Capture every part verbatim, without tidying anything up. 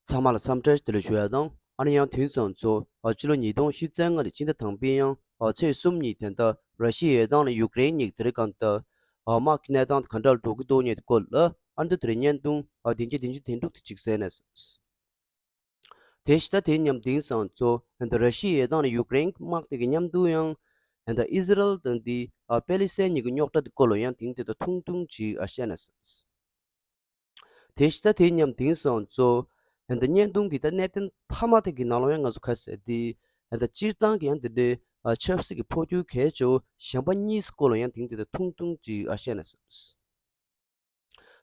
ཚང་མ་ལ་འཚམས་འདྲི་བདེ་ལེགས་ཞུ་ཡ་དང་། ཨ་ནི་ཡང་དེང་སང་ཚོ་ཨ་ཕྱི་ལོ་ཉིས་སྟོང་བཅོ་ལྔ་ལོའི་སྤྱི་ཟླ་དང་པོའི་ཡང་ཨ་ཚེས་གསུམ་ཉིན་དེ་འདྲ་ར་ཤི་ཡའི་དང་ནི་ཡུཀ་རེན་གཉིས་དེ་རིང་གང་ལྟར་ཨ་དམག་གི་གནས་སྟངས་ག་འདྲ་འགྲོ་གི་འདུག་ཉེ་དུ་སྐོར་ལ་ཨ་འདི་དེ་རིང་བརྙན་ཐུང་ཨ་བདུན་བརྒྱ་བདུན་ཅུ་དོན་དྲུག་དེ་གཅིག་གསན་ནས། དེ་ཤི་ད་དེ་མཉམ་དེང་སང་ཚོ་འདི་ར་ཤི་ཡའི་དང་ནི་ཡུཀ་རེན་དམག་དེ་གི་མཉམ་དུ་ཡང་འདི་ཨི་ཟི་རལ་དང་དེ་ཨ་པེ་ལི་སི་ཐན་གཉིས་ཀྱི་རྙོག་དྲ་དེ་སྐོར་ལ་ཡང་དེང་དེ་ད་ཐུང་ཐུང་ཅིག་ཨ་བཤད་ནས། དེ་ཤི་ད་དེ་མཉམ་དེང་སང་ཚོ་འདི་བརྙན་ཐུང་གི་ད་གནད་དོན་མཐའ་མ་དེ་གི་ནང་ལ་ཡང་ང་ཚོ་ཁ་གསལ་དེ་འདི་སྤྱིར་བཏང་གི་ཡང་དེ་འདྲའི་ཨ་ཆབ་སྲིད་ཀྱི་འཕོ་འགྱུར་གལ་ཆེ་བོ་གཞན་པ་གཉིས་སྐོར་ལ་ཡང་དེང་དེ་ད་ཐུང་ཐུང་ཅིག་ཨ་བཤད་ནས།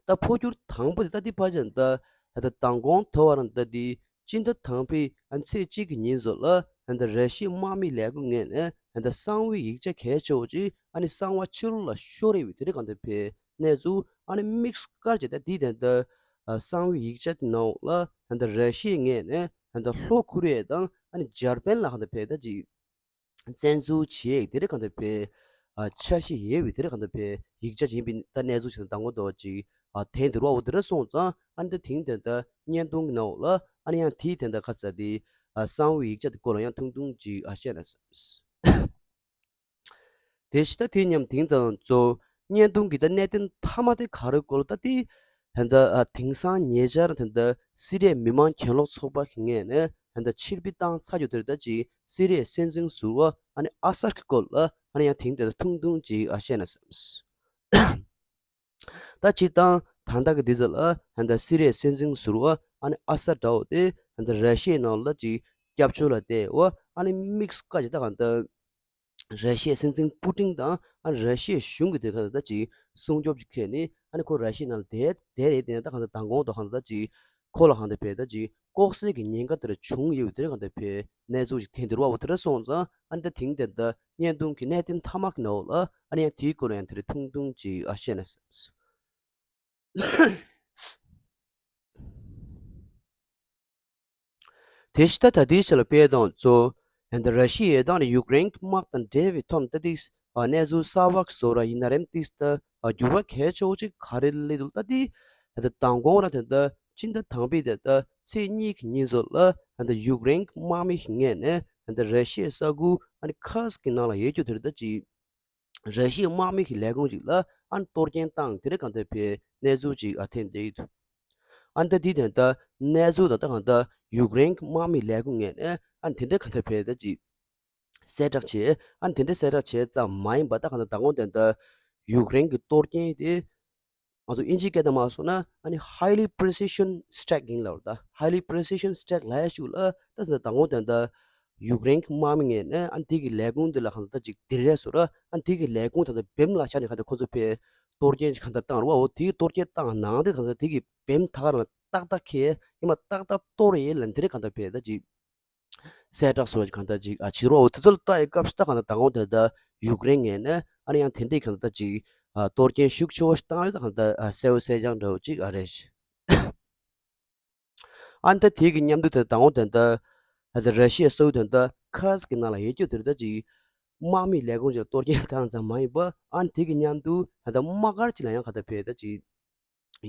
ད་འཕོ་འགྱུར་དང་པོ་དེ་ད་འདི་ཕལ་ཆེར་ད་ད་མདང་དགོང་དོ་བར་ད་འདི་སྤྱི་ཟླ་དང་པོའི་ཨ་ཚེས་གཅིག་གི་ཉིན་བཟོ་ལ་ད་ར་ཤི་ཡའི་དམག་མི་ལས་ཁུངས་ངོས་ནས་ད་གསང་བའི་ཡིག་ཆ་གལ་ཆེ་བོ་ཅིག་ཨ་ནི་གསང་བ་ཕྱི་ལོགས་ལ་ཤོར་ཡོད་པའི་དེ་རིང་གང་ལྟར་བའི་གནས་ཚུལ་ཨ་ནི་དམིགས་སུ་བཀར་བྱས་ད་འདི་དེ་ད་གསང་བའི་ཡིག་ཆ་དེ་ནང་ལ་ད་ར་ཤི་ཡའི་ངོས་ནས་ད་ལྷོ་ཀོ་རི་ཡ་དང་ཨ་ནི་འཇར་པན་ལ་གང་ལྟར་བའི་ད་ཅིག་བཙན་འཛུལ་བྱས་དེ་རིང་གང་ལྟར་བའི་ཨ་འཆར་གཞི་ཡོད་པའི་དེ་རིང་གང་ལྟར་བའི་ཡིག་ཆ་ཡིན་པའི་ད་གནས་ཚུལ་ཞིག་དང་མདང་དགོང་དོ་ཅིག་ཨ་དེང་དུ་རུ་བ་འོ་དེ་ར་སོང་ཙང་ཨ་ནི་ད་དེང་དེ་ད་བརྙན་ཐུང་གི་ནང་ལ་ཨ་ནི་ཡང་དེའི་དེ་ད་ཁ་ཚ་དེ་ཨ་གསང་བའི་ཡིག་ཆ་དེ་སྐོར་ལ་ཡང་ཐུང་ཐུང་ཅིག་ཨ་བཤད་ནས། དེ་ཤི་ད་དེ་མཉམ་དེང་དང་གཙོ་བོ་བརྙན་ཐུང་གི་ད་གནད་དོན་མཐའ་མ་དེ་ག་རེ་སྐོར་ད་དེ་ད་ལྟ་ཨ་དེང་སང་ཉེ་ཆར་ད་ལྟ་སི་རི་ཡའི་མི་མང་གྱེན་ལོག་ཚོགས་པ་གི་ངོས་ནས་ད་ལྟ་ཕྱིར་འབུད་བཏང་ཚར་རྒྱུ་དེར་ད་ཅིག་སི་རི་ཡའི་སྲིད་འཛིན་ཟུར་པ་ཨ་ནི་ཨ་སར་གྱི་སྐོར་ལ་ཨ་ནི་ཡང་དེང་དེ་ད་ཐུང་ཐུང་ཅིག་ཨ་བཤད་ན་བསམ། ད་སྤྱིར་བཏང་ད་ལྟ་གི་དུས་ཚོད་ལ་ད་ལྟ་སི་རི་ཡའི་སྲིད་འཛིན་ཟུར་པ་ཨ་ནི་ཨ་སར་འདྲ་བོ་དེ་ད་ལྟ་ར་ཤི་ཡའི་ནང་ལ་ཅིག་སྐྱབས་བཅོལ་ལ་བསྡད་པ་ཨ་ནི་དམིགས་སུ་བཀར་ཅིག་ད་གང་ལྟར། ར་ཤི་ཡའི་སྲིད་འཛིན་པུ་ཏིན་དང་ཨ་ནི་ར་ཤི་ཡའི་གཞུང་གི་དེ་ག་ད་ཅིག་སྲུང་སྐྱོབ་ཅིག་ཁྱེར་ནས་ཨ་ནི་ཁོ་ར་ཤི་ཡའི་ནང་ལ་བསྡད་བསྡད་རེད། དེ་ནས་ད་གང་ལྟར་མདང་དགོང་དོ་གང་ལྟར་ཅིག་ཁོ་ལ་གང་ལྟར་བས་ད་ཅིག་ལྐོག་ཟ་གི་ཉེན་ཁ་དེ་ར་བྱུང་ཡོད་དེ་ར་གང་ལྟར་བས་གནས་ཚུལ་ཅིག་དེ་འདིར་བ་བོ་དེ་ར་སོང་ཙང་ཨ་ནི་ད་དེང་དེ་ད་བརྙན་ཐུང་གི་གནད་དོན་མཐའ་མ་གི་ནང་ལ་ཨ་ནི་ཡང་དེའི་སྐོར་ལ་ཡང་དེ་ར་ཐུང་ཐུང་ཅིག་ཨ་བཤད་ན་བསམ། དེ་ཤི་ད་ད་ལྟའི་ཆ་ལ་དཔེ་དང་གཙོ་ད་ལྟ་ར་ཤི་ཡའི་དང་ནི་ཡུཀ་རེན་གྱི་དམག་དང་འབྲེལ་བའི་ཐོག་ནས་ད་ཏིག་གནས་ཚུལ་གསར་པ་བཟོ་ར་ཡིན་ན་རེམ་ཏིག་ད་འགྱུར་བ་གལ་ཆེ་བོ་ཅིག་ག་རེ་སླེབས་འདུག་ད་ཏིག་ད་ལྟ་མདང་དགོང་ར་ད་ལྟ་སྤྱི་ཟླ་དང་པོའི་ད་ལྟ་ཚེས་གཉིས་ཀྱི་ཉིན་བཟོ་ལ་ད་ལྟ་ཡུཀ་རེན་གྱི་དམག་མི་ཞིག་ངོས་ནས་ད་ལྟ་ར་ཤི་ཡའི་ས་ཁུལ་ཨ་ནི་ཁར་སི་ཀྱི་ནང་ལ་ཡོད་རྒྱུ་དེར་ད་ཅིག་ར་ཤི་ཡའི་དམག་མི་གི་ལས་ཁུངས་ཅིག་ལ་ཨ་ནི་གཏོར་སྐྱོན་བཏང་དེ་འདྲ་གང་ལྟར་བའི་གནས་ཚུལ་ཅིག་ཨ་ཐོན་བསྡད་ཡོད་འདུག་ཨ་ནི་ད་འདི་དེ་ད་གནས་ཚུལ་ད་ལྟ་གང་ལྟར་ཡུཀ་རེན་གྱི་དམག་མི་ལས་ཁུངས་ངོས་ནས་ཨ་ནི་དེ་འདྲ་གང་ལྟར་བའི་ད་ཅིག་གསལ་བསྒྲགས་བྱས། ཨ་ནི་དེ་འདྲ་གསལ་བསྒྲགས་བྱས་ཙམ་མ་ཡིན་པ་ད་གང་ལྟར་མདང་དགོང་དེ་ད་ཡུཀ་རེན་གྱི་གཏོར་སྐྱོན་དེ་ང་ཚོ་ཨིན་ཇིའི་སྐད་དང་མ་སོང་ན་ཨ་ནི་highly precision strike ཡིན་ལབ་རེད། ད་highly precision strike ལབ་ཡ་ཞིག་ལ་ད་ད་མདང་དགོང་དེ་ད་ཡུཀ་རེན་གྱི་དམག་མི་ངོས་ནས་ཨ་ནི་དེ་གི་ལས་ཁུངས་དེ་ལ་གང་ལྟར་ཅིག་དེ་རེད་ཟེར་ར། ཨ་ནི་དེ་གི་ལས་ཁུངས་ད་ལྟ་བེམ་ལ་བཞག་ནས་གང་ལྟར་ཁོ་ཚོ་ཕའི་གཏོར་སྐྱོན་ཅིག་གང་ལྟར་བཏང་ར་བ། འོ་དེ་གི་གཏོར་སྐྱོན་བཏང་ནང་དེ་གང་ལྟར་དེ་གི་བེམ་ད་ག་རང་ཏག་ཏག་ཁེལ་ཡིན་མ་ཏག་ཏག་གཏོར་ཡས་ལ་འདི་རེད་གང་ལྟར་ཕའི་ད་ཅིག་གསལ་བསྒྲགས་སོགས་ཀྱི་གང་ལྟར་ཅིག་ཨ་བྱེད་རོགས། འོ་དེ་ཚོ་ལ་ལྟ་ཡི་སྐབས་སུ་ད་གང་ལྟར་མདང་དགོང་དེ་ད་ཡུཀ་རེན་ངོས་ནས་ཨ་ནི་ཡང་དེ་འདྲའི་གང་ལྟར་ཅིག་ཨ་གཏོར་སྐྱོན་ཤུགས་ཆེ་བོ་ཞིག་བཏང་ཡོད། ད་གང་ལྟར་ཨ་གསལ་བོ་གསལ་རྐྱང་འདྲ་བོ་ཅིག་ཨ་རེད། ཨ་ནི་ད་དེ་གི་མཉམ་དུ་དེ་མདང་དགོང་དེ་ད་ད་ལྟ་ར་ཤི་ཡའི་ས་ཁུལ་དེ་ད་ཁར་སི་ཀྱི་ནང་ལ་ཡོད་རྒྱུ་དེ་ད་ཅིག་དམག་མི་ལས་ཁུངས་ཅིག་ལ་གཏོར་སྐྱོན་བཏང་ཙམ་མ་ཡིན་པ་ཨ་ནི་དེ་གི་མཉམ་དུ་ད་ལྟ་དམག་སྒར་ཅིག་ལ་ཡང་གང་ལྟར་ཕའི་ད་ཅིག་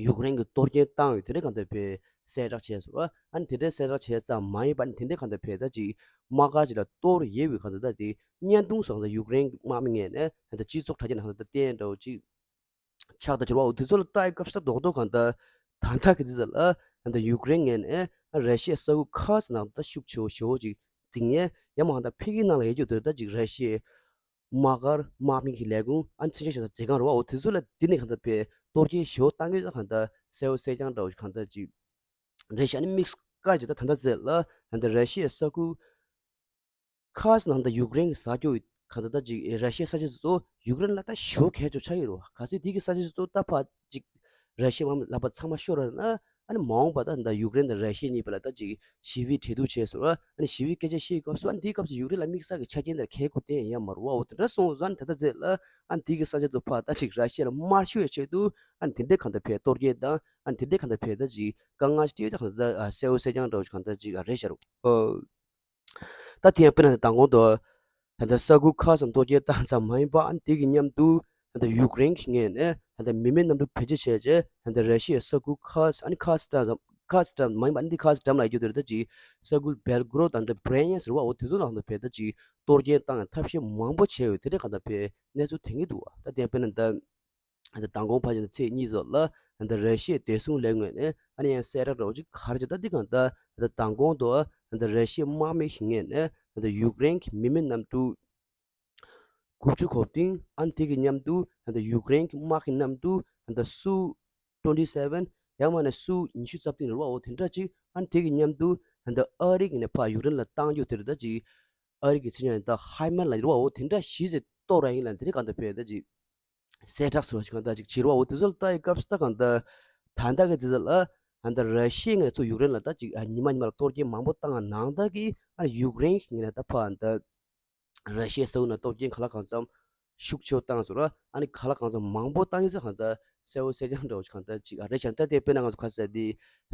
ཡུཀ་རེན་གྱི་གཏོར་སྐྱོན་བཏང་ཡོད་དེ་འདྲ་གང་ལྟར་བའི་གསལ་བསྒྲགས་བྱས་སོང་། ཨ་ནི་དེ་འདྲའི་གསལ་བསྒྲགས་བྱས་ཙམ་མ་ཡིན་པ་ཨ་ནི་དེ་འདྲའི་གང་ལྟར་བའི་ད་ཅིག་དམག་སྒར་ཅིག་ལ་གཏོར་ཡོད་པའི་གང་ལྟར་ད་དེ་བརྙན་ཐུང་སོགས་ད་ཡུཀ་རེན་གྱི་དམག་མི་ངོས་ནས་ད་ལྟ་སྤྱི་ཚོགས་དྲ་རྒྱ་ནང་ད་ལྟ་བསྟན་འདྲ་བོ་ཅིག་ཆགས་ད་གྱུར་བ། འོ་དེ་ཚོ་ལ་ལྟ་ཡི་སྐབས་སུ་ད་རྡོག་རྡོག་གང་ལྟར་ད་ལྟ་གི་དུས་ཚོད་ལ་ད་ལྟ་ཡུཀ་རེན་ངོས་ནས་ར་ཤི་ཡའི་ས་ཁུལ་ཁ་ཤས་ནང་ད་ཤུགས་ཆེ་བོ་ཞེ་བོ་ཅིག་འཛིང་ཡས་ཡ་མ་གང་ལྟར་ཕ་གིའི་ནང་ལ་ཡོད་རྒྱུ་དེ་ད་ཅིག་ར་ཤི་ཡའི་དམག་སྒར་དམག་མི་གི་ལས་ཁུངས་ཨ་ནི་མཚན་ཆ་ཞིག་དང་མཛད་ཁང་རེད་བ། འོ་དེ་ཚོ་ལ་འདི་ནས་གང་ལྟར་བའི་གཏོར་སྐྱོན་ཞེ་བོ་བཏང་གི་ཡོད། གང་ལྟར་གསལ་བོ་གསལ་རྐྱང་འདྲ་བོ་ཞིག་གང་ལྟར་ཅིག་རེད་ཤག་ཨ་ནི་དམིགས་སུ་བཀར་ཅིག་ད་ད་ལྟ་ཚེ་ལ་གང་ལྟར་ར་ཤི་ཡའི་ས་ཁུལ་ཁ་ཤས་ནང་ད་ཡུཀ་རེན་གྱི་ས་ཁྱོ་གང་ལྟར་ད་ཅིག་ར་ཤི་ཡའི་ས་ཆ་ཚོ་ཡུཀ་རེན་ལ་ད་ཞེ་བོ་གལ་ཆེ་ཆགས་ཡོད་རེད་བ། གལ་སྲིད་དེ་གི་ས་ཆ་ཚོ་ད་ཕར་ཅིག་ར་ཤི་ཡའི་དམག་མི་ལག་པ་ཚང་མ་ཤོར་བ་ན། ཨ་ནི་མ་འོངས་པ་ད་ད་ཡུཀ་རེན་དང་ར་ཤི་ཡ་གཉིས་བར་ལ་ད་ཅིག་ཞི་བའི་གྲོས་བསྡུར་བྱས་སོང་། ཨ་ནི་ཞི་བའི་སྐད་ཆ་བཤད་སྐབས་སུ་ཨ་ནི་དེའི་སྐབས་སུ་ཡུཀ་རེན་ལ་དམིགས་བསལ་གྱི་ཆ་རྐྱེན་དེ་འདྲ་གལ་དགོས་དོན་ཡང་མ་རེད་བ། འོ་དེ་འདྲ་སོང་ཙང་ད་ལྟ་ཚེ་ལ་ཨ་ནི་དེ་གི་ས་ཆ་ཚོ་ཕར་ད་ཅིག་ར་ཤི་ཡ་ལ་དམར་གསོད་ཡ་ཆེད་དུ་ཨ་ནི་དེ་འདྲའི་གང་ལྟར་བའི་གཏོར་སྐྱོན་དང་ཨ་ནི་དེ་འདྲའི་གང་ལྟར་བའི་ད་ཅིག་དཀའ་ངལ་ཞིག་སྤྲད་ཡོད། ད་གང་ལྟར་ཨ་གསལ་བོ་གསལ་རྐྱང་འདྲ་བོ་ཞིག་གང་ལྟར་ཅིག་ཨ་རེད་ཤག་རོ། ཨོ། ད་དེ་ཡང་དཔེར་ན་མདང་དགོང་དུ་ད་ལྟ་ས་ཁུལ་ཁ་ཤས་གཏོར་སྐྱོན་བཏང་ཙམ་མ་ཡིན་པ་ཨ་ནི་དེ་གི་མཉམ་དུ་ད་ལྟ་ཡུཀ་རེན་གྱི་ངོས་ནས་ད་ལྟ་མི་མེད་གནམ་གྲུ་བེད་སྤྱོད་བྱས་རྗེས་ད་ལྟ་ར་ཤི་ཡའི་ས་ཁུལ་ཁ་ཤས་ཨ་ནི་ཁ་ཤས་ཙམ་ ཁ་སི་ཀྲམ་མ་ཡིན་པ་འདི་ཁ་སི་ཀྲམ་ལ་ཡོད་དེ་རེད། ད་ཅིག་ས་ཁུལ་བེལ་གོ་རོད་དང་འདི་བྷི་རེ་ཉེས་རེད་བ། འོ་དེ་ཚོ་ནང་ད་བས་ད་ཅིག་གཏོར་སྐྱོན་བཏང་ཡང་ཐབས་ཤེས་མང་པོ་བྱས་ཡོད་དེ་རེད། གང་ད་བས་གནས་ཚུལ་དེ་གི་འདུག་བ། ད་དེ་དཔེར་ན་ད་ད་མདང་དགོང་ཕལ་ཆེར་ཚེས་གཉིས་ཚོ་ལ་ད་ར་ཤི་ཡའི་བདེ་སྲུང་ལས་ངོས་ནས་ཨ་ནི་ཡང་གསལ་བསྒྲགས་འདྲ་བོ་ཅིག་ག་རེ་བྱས། ད་འདི་གང་ད་ད་མདང་དགོང་དུ་ད་ར་ཤི་ཡའི་དམག་མི་ཞིག་ངོས་ནས་ད་ཡུཀ་རེན་གྱི་མི་མེད་གནམ་གྲུ་དགུ་བཅུ་གོ་བདུན། ཨ་ནི་དེ་གི་མཉམ་དུ་ད་ཡུཀ་རེན་གྱི་དམག་གི་གནམ་གྲུ་ད་སུ་ཊུ་ཝེན་ཊི་སེ་ཝེན། ཡང་མིན་ན་སུ་ཉི་ཤུ་རྩ་བདུན་རེད་བ། འོ་དེ་འདྲ་ཅིག་ཨ་ནི་དེ་གི་མཉམ་དུ་ད་ཨ་རི་གི་ནས་ཕར་ཡུཀ་རེན་ལ་བཏང་རྒྱུ་དེ་རེད། ད་ཅིག་ཨ་རི་གི་མཚན་ཉིད་ད་ཧའི་མར་ལ་རེད་བ། འོ་དེ་འདྲ་བཞི་ཟེར་གཏོར་ར་ཡིན་ལ་དེ་རེད། གང་ད་བས་ད་ཅིག་གསལ་བསྒྲགས་སུ་ཅིག་གང་ད་ཅིག་བྱེད་རོགས། འོ་དེ་ཚོ་ལ་ལྟ་ཡི་སྐབས་སུ་ད་གང་ད་ད་ལྟ་གི་དེ་ཚོ་ལ་ད་ད་ར་ཤི་ཡའི་ངོས་ནས་ཚུར་ཡུཀ་རེན་ལ་ད་ཅིག་ཨ་ཉི་མ་ཉི་མ་ལ་གཏོར་སྐྱོན་མང་པོ་བཏང་ནང་ད་གི་ཨ་ཡུཀ་རེན་གི་ངོས་ནས་ད་ཕར་ད་ར་ཤི་ཡའི་ས་ཁུལ་ནང་གཏོར་སྐྱོན་ག་ལ་གང་འཚམ་ཤུགས་ཆེ་བོ་བཏང་ཟེར་ར། ཨ་ནི་ག་ལ་གང་འཚམ་མང་པོ་བཏང་ཡོད་ཚེ་གང་ད་གསལ་བོ་གསལ་རྐྱང་འདྲ་བོ་ཅིག་གང་ད་ཅིག་ཨ་རེད་བྱས། ད་དེ་དཔེར་ན་ང་ཚོ་ཁ་ས་དེ་ད་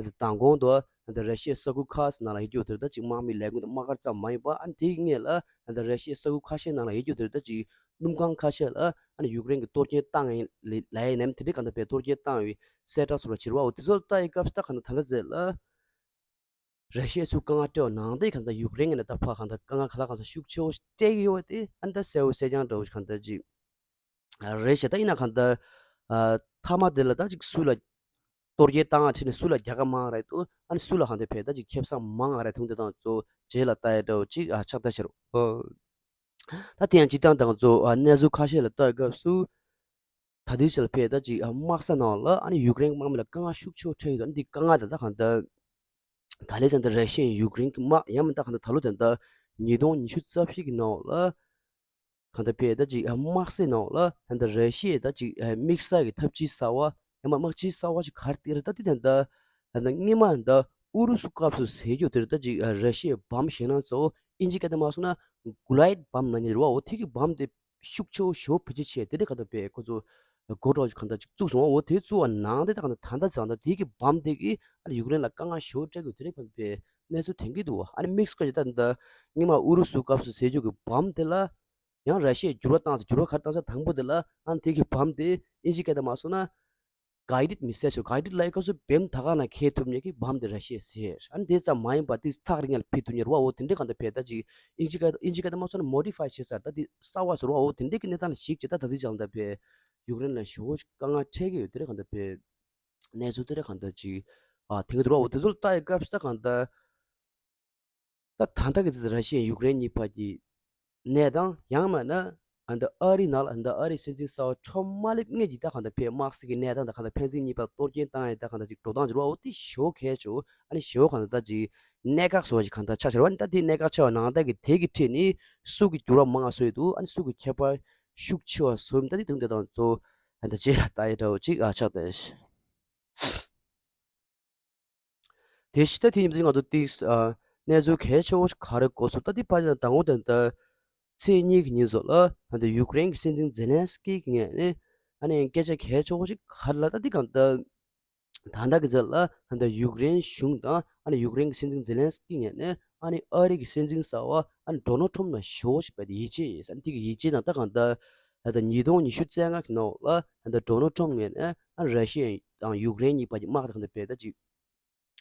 མདང་དགོང་དུ་ད་ར་ཤི་ཡའི་ས་ཁུལ་ཁ་ཤས་ནང་ལ་ཡོད་རྒྱུ་དེར་ད་ཅིག་དམག་མི་ལས་འགུལ་དང་དམག་སྒར་ཙམ་མ་ཡིན་པ་ཨ་ནི་དེའི་སྔོན་ལ་ད་ར་ཤི་ཡའི་ས་ཁུལ་ཁ་ཤས་ནང་ལ་ཡོད་རྒྱུ་དེར་ད་ཅིག་སྣུམ་ཁང་ཁ་ཤས་ལ་ཨ་ནི་ཡུཀ་རེན་གྱི་གཏོར་སྐྱོན་བཏང་ཡིན་ལ་ཡིན་ནམ་དེ་འདྲའི་གང་ད་བས་གཏོར་སྐྱོན་བཏང་བའི་གསལ་བསྒྲགས་སུ་ར་བྱེད་རོགས། འོ་དེ་ཚོ་ལ་ལྟ་ཡི་སྐབས་སུ་ད་གང་ད་ད་ལྟ་ཟེར་ལ། ར་ཤི་ཡས་ཚུར་དཀའ་ངལ་སྤྲད་པ་ནང་བཞིན་གང་ལྟར་ཡུཀ་རེན་གྱི་ནས་ད་ཕར་གང་ལྟར་དཀའ་ངལ་ག་ལ་གང་ལྟར་ཤུགས་ཆེ་བོ་སྤྲད་ཀྱི་ཡོད་པ་དེ་ཨ་ནི་ད་གསལ་བོ་གསལ་རྐྱང་འདྲ་བོ་ཞིག་གང་ལྟར་ཅིག་རེད་ཤག་ད་ཡིན་ན་གང་ལྟར་ཨ་མཐའ་མ་དེ་ལ་ད་ཅིག་སུ་ལ་གཏོར་སྐྱོན་བཏང་བ་ཁྲིད་ནས་སུ་ལ་རྒྱལ་ཁ་མང་རེད་འདུག་ཨ་ནི་སུ་ལ་གང་ལྟར་བས་ད་ཅིག་ཁེ་བཟང་མང་ང་རེད་འདུག་དེ་དང་གཙོ་བོ་རྗེས་ལ་ལྟ་ཡ་འདྲ་བོ་ཅིག་ཨ་ཆགས་ལྟ་ཤར། ཨོ། ད་དེ་ཡང་སྤྱིར་བཏང་དང་གཙོ་བོ་ཨ་གནས་ཚུལ་ཁ་ཤས་ལ་ལྟ་བའི་སྐབས་སུ། ད་ལྟའི་ཆར་ལ་བས་ད་ཅིག་ཨ་དམག་ས་ནང་ལ་ཨ་ནི་ཡུཀ་རེན་དམག་མི་ལ་དཀའ་ངལ་ཤུགས་ཆེ་བོ་འཕྲད་ཡོད་དོ། ཨ་ནི་འདི་དཀའ་ངལ་ད་ལྟ་གང་ལྟར་ད་ལན་ད་ལྟ་ར་ཤི་ཡ་ཡུཀ་རེན་གྱི་དམག་ཡང་མིན་ད་གང་ལྟར་ད་ལོ་ད་ལྟ་ཉིས་སྟོང་ཉི་ཤུ་རྩ་བཞི་གི་ནང་ལ་གང་ལྟར་བས་ད་ཅིག་ཨ་དམག་སའི་ནང་ལ་ད་ལྟ་ར་ཤི་ཡས་ད་ཅིག་ཨ་དམིགས་བསལ་གྱི་འཐབ་ཇུས་གསར་བ་ཡང་མ་དམག་ཇུས་གསར་བ་ཞིག་ག་རེ་སྟེར་ད་འདི་ད་ལྟ་ད་ལྟ་སྔོན་མ་ད་ཨུ་རུ་སུ་སྐབས་སུ་ཟེར་རྒྱུ་དེར་ད་ཅིག་ཨ་ར་ཤི་ཡའི་བམ་ཞེད་སྣང་གཙོ་བོ་ཨིན་ཇི་སྐད་དུ་མ་སོང་ན་གུ་ལའེ་ཌི་བམ་ན་ཉེ་རུ་བ་འོ་དེ་གི་བམ་དེ། ཤུགས་ཆེ་བོ་ཞེ་པོ་བེད་སྤྱོད་བྱས་དེ་འདྲ་གང་ལྟར་བས་ཁོ་ཚོ་སྒོ་གྲོགས་ཀྱི་གང་ལྟར་ཅིག་བཙུགས་སོང་། འོ་དེ་བཙུགས་པ་ནང་དེ་ད་གང་ལྟར་ད་ལྟ་ཚང་ད་དེ་གི་བམ་དེ་གིས་ཨ་ནི་ཡུཀ་རེན་ལ་དཀའ་ངལ་ཞེ་པོ་སྤྲད་དགོས་དེ་འདྲ་གང་ལྟར་བས་གནས་ཚུལ་ཐོན་གྱི་འདུག་ཨ་ནི་དམིགས་བཀར་གྱི་ད་ད་སྔོན་མ་ཨུ་རུ་སུ་སྐབས་སུ་ཟེར་རྒྱུ་གི་བམ་དེ་ལ་ཡང་ར་ཤི་ཡས་འགྱུར་བ་བཏང་ཚེ་འགྱུར་བ་ག་རེ་བཏང་ཚེ་དང་པོ་དེ་ལ་ཨ་ནི་དེ་གི་བམ་དེ་ཨིན་ཇི་སྐད་དུ་མ་སོང་ན། guided missile ཞེས་guided ལ་ཡི་སྐབས་སུ་བེམ་ད་ག་ན་འཁེལ་ཐུབ་མཁན་གྱི་བམ་དེ་ར་ཤི་ཡས་ཟེར། ཨ་ནི་དེ་ཙམ་མ་ཡིན་པར་དེ་ཐག་རིང་ལ་ཕུད་ཐུབ་མཁན་རེད་བ། འོ་དེ་འདྲའི་གང་ལྟར་བས་ད་ཅིག་ཨིན་ཇི་སྐད་ཨིན་ཇི་སྐད་དུ་མ་སོང་ན་མོ་ཌི་ཕའི་བྱས་ཚར། ད་དེ་གསར་བ་བཟོ་ར་བ། འོ་དེ་འདྲའི་གི་གནས་སྟངས་ལ་གཞིགས་བྱས་ད་ད་དེ་ཅང་ད་བས་ཡུཀ་རེན་ལ་ཞེ་པོ་ཅིག་དཀའ་ངལ་འཕྲད་ཀྱི་ཡོད། དེ་འདྲ་གང་ལྟར་བས་གནས་ཚུལ་དེ་འདྲ་གང་ལྟར་ཅིག་ཨ་ཐེངས་འདུག་ར། འོ་དེ་ཚོ་ལ་ལྟ་ཡི་སྐབས་སུ་ད་གང་ལྟར། ད་ད་ལྟ་གི་ཚེ་ར་ཤི་ཡ་ཡུཀ་རེན་གཉིས་བར་གྱི་གནས་སྟངས་ཡང་མིན་ན་ཨ་ནི་ཨ་རི་ནང་ལ་ཨ་ནི་ཨ་རིའི་སྲིད་འཛིན་གསར་པ་ཁྲོམ་མ་སླེབས་སྔོན་གྱི་ད་གང་ལྟར་བས་དམག་སྲིད་ཀྱི་གནས་སྟངས་དང་གང་ལྟར་ཕན་ཚུན་གཉིས་བར་གཏོར་སྐྱོན་བཏང་ཡ་ད་གང་ལྟར་ཅིག་འགྲོ་སྟངས་ཅིག་རེད་བ། འོ་དེ་ཞེ་པོ་གལ་ཆེ་བོ་ཨ་ནི་ཞེ་པོ་གང་ལྟར་ད་ཅིག་གནད་འགག་བཟོ་བ་ཅིག་གང་ལྟར་ཆགས་ཤར་བ། ཨ་ནི་ད་དེ་གནད་འགག་ཆེ་བ་ནང་ལྟར་གྱི་དེ་གི་ཁྲོད་ནས་སུ་གི་འགྱུར་བ་མང་བ་བཟོས་འདུག་ཨ་ནི་སུ་གི་ཁྱད་པར་ཤུགས་ཆེ་བ་བཟོས་ད་དེ་དུང་དེ་དང་གཙོ་ཨ་ནི་ད་རྗེས་ལ་ལྟ་ཡ་འདྲ་བོ་ཅིག་ཨ་ཆགས་ད། དེ་ཕྱི་ད་དེ་ཉིན་དེ་ང་ཚོ་ཏིག་ཨ་གནས་ཚུལ་གལ་ཆེ་བོ་ཞིག་ག་རེ་གོ་སོང་། ད་དེ་ཕར་ཡང་དང་པོ་དེ་ད་ཚེས་གཉིས་ཀྱི་ཉིན་སོགས་ལ་ད་ཡུཀ་རེན་གྱི་སྲིད་འཛིན་ཛེ་ལན་སི་ཀི་གི་ངོས་ནས་ཨ་ནི་སྐད་ཆ་གལ་ཆེ་བོ་ཞིག་ག་རེ་ལབ། ད་དེ་གང་ད་ད་ལྟ་གི་ཚེ་ལ་ད་ཡུཀ་རེན་གཞུང་དང་ཨ་ནི་ཡུཀ་རེན་གྱི་སྲིད་འཛིན་ཛེ་ལན་སི་ཀི་ངོས་ནས་ཨ་ནི་ཨ་རི་གི་སྲིད་འཛིན་གསར་པ་ཨ་ནི་ཌོ་ནལ་ཊམ་ལ་ཞེ་པོ་ཞིག་བས་ཏེ་ཡིད་ཆེས་ཡོད། ཨ་ནི་དེ་གི་ཡིད་ཆེས་དང་ད་གང་ད་ད་ལྟ་ཉིས་སྟོང་ཉི་ཤུ་རྩ་ལྔ་གི་ནང་ལ་ད་ལྟ་ཌོ་ནལ་ཊམ་ངོས་ནས་ཨ་ནི་ར་ཤི་ཡ་དང་ཡུཀ་རེན་གཉིས་བར་གྱི་དམག་དང་ད་ལྟ་བས་ད་ཅིག་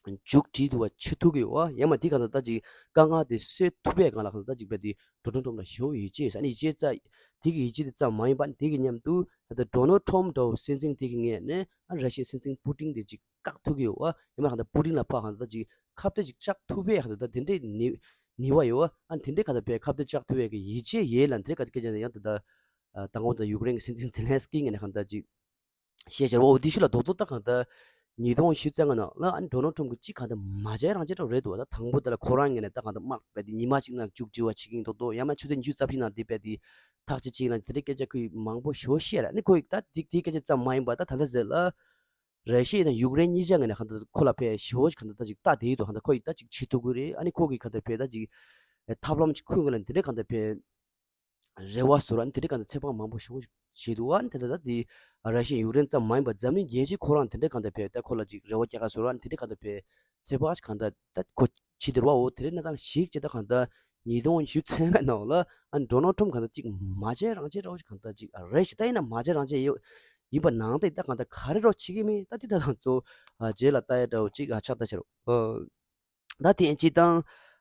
མཇུག་སྒྲིལ་ཐུབ་པ་བྱེད་ཐུབ་ཀྱི་ཡོད་པ། ཡང་མ་དེ་གང་ལྟར་ད་ཅིག་དཀའ་ངལ་དེ་སེལ་ཐུབ་པའི་སྒང་ལ་གང་ལྟར་ད་ཅིག་བས་ཏེ་ཌོ་ནལ་ཊམ་ལ་ཞེ་པོ་ཡིད་ཆེས་ཡོད། ཨ་ནི་ཡིད་ཆེས་རྩ་དེ་གི་ཡིད་ཆེས་དེ་ཙམ་མ་ཡིན་པ་དེ་གི་མཉམ་དུ་ད་ལྟ་ཌོ་ནལ་ཊམ་འདྲ་བོ་སྲིད་འཛིན་དེ་གི་ངོས་ནས་ཨ་ར་ཤི་ཡའི་སྲིད་འཛིན་པུ་ཏིན་དེ་ཅིག་བཀག་ཐུབ་ཀྱི་ཡོད་པ། ཡང་མ་གང་ལྟར་པུ་ཏིན་ལ་ཕར་གང་ལྟར་ད་ཅིག་ཁ་གཏད་ཅིག་བཅག་ཐུབ་པའི་གང་ལྟར་ད་དེ་འདྲའི་ནུས་ནུས་པ་ཡོད་པ། ཨ་ནི་དེ་འདྲའི་གང་ལྟར་བས་ཁ་གཏད་བཅག་ཐུབ་པའི་གི་ཡིད་ཆེས་ཡོད་ལ་དེ་ག་དེ་སྐད་ཆ་ནས་ཡང་ད་ལྟ་ཨ་དང་པོ་ད་ཡུཀ་རེན་གྱི་སྲིད་འཛིན་ཛེ་ལན་སི་ཀི་ངོས་ནས་གང་ལྟར་ཅིག་ཤེས་བྱར་འོ་དེ་ཤུ་ལ་རྡོག་རྡོག་ད་གང་ལྟར་ཉིས་སྟོང་ཉི་ཤུ་རྩ་ལྔ་ནང་ལ་ཨ་ནི་ཌོ་ནལ་ཊམ་གྱིས་གཅིག་གང་ལྟར་མ་བྱས་རང་བྱས་འདྲ་བོ་རེད་འདུག་ད་དང་པོ་དེ་ལ་ཁོ་རང་ངོས་ནས་ད་གང་ལྟར་དམག་རྦད་དེ་ཉི་མ་གཅིག་ནང་མཇུག་སྒྲིལ་བ་བྱེད་ཀྱི་ཡིན་མདོག་མདོག་ཡང་མ་ཆུ་ཚོད་ཉི་ཤུ་རྩ་བཞི་ནང་དེ་རྦད་དེ་ཐག་གཅོད་བྱེད་ཀྱི་ཡིན་ལ་དེ་འདྲའི་སྐད་ཆ་ཁོས་མང་པོ་ཞེ་པོ་བཤད་ར། ཨ་ནི་ཁོས་ད་དེ་དེའི་སྐད་ཆ་ཙམ་མ་ཡིན་པ་ད་ད་ལྟ་ཟེར་ལ་ར་ཤི་ཡ་དང་ཡུཀ་རེན་གཉིས་ཆ་ངོས་ནས་གང་ལྟར་ཁོ་ལ་ཕར་ཞེ་པོ་ཞིག་གང་ལྟར་ད་ཅིག་ལྟ་བསྡད་ཡོད་འདུག་གང་ལྟར་ཁོ་ཡིས་ད་ཅིག་བྱེད་ཐུབ་ཀྱི་རེད། ཨ་ནི་ཁོ་གིས་གང་ལྟར་ཕར་ད་ཅིག་ཐབས་ལམ་ཅིག་ཁུར་གི་ལ་དེ་འདྲའི་གང་ལྟར་ཕར། རེ་བ་ཟུར་ཨ་ནི་དེ་འདྲའི་གང་ལྟར་ཚོད་དཔག་མང་པོ་ཞེ་པོ་ཞིག་བྱས་འདུག་ཨ་ནི་དེ་ལྟར་ད་དེ་ར་ཤི་ཡ་ཡུཀ་རེན་ཙམ་མ་ཡིན་པར་འཛམ་གླིང་རྒྱལ་སྤྱི་ཁོ་རང་དེ་འདྲའི་གང་ལྟར་ཕར་ད་ཁོ་ལ་ཅིག་རེ་བ་རྒྱག་ག་ཟུར་ཨ་ནི་དེ་འདྲའི་གང་ལྟར་ཕར་ཚོད་དཔག་ཅིག་གང་ལྟར་ད་ཁོ་བྱེད་འདུག་ར་བ། འོ་དེ་འདྲའི་གནས་སྟངས་ཤིག་བྱས་ད་གང་ལྟར་ཉིས་སྟོང་ཉི་ཤུ་ཚན་ལྔ་ནང་ལ་ཨ་ནི་ཌོ་ནལ་ཊམ་གང་ལྟར་ཅིག་མ་བྱས་རང་བྱས་འདྲ་བོ་ཞིག་གང་ལྟར་ཅིག་རེད་ཞིག་ད་ཡིན་ན་མ་བྱས་རང་བྱས་ཡོད་ ཡིན་པ་ནང་བཞིན་ད་གང་ལྟར་ག་རེ་རོགས་བྱེད་ཀྱི་མེད། ད་འདི་ད་དང་གཙོ་བོ་ཨ་རྗེས་ལ་ལྟ་ཡ་འདྲ་བོ་ཅིག་ཨ་ཆགས་ད་ཕྱིར། ཨ་ད་དེ་ཡང་སྤྱིར་བཏང་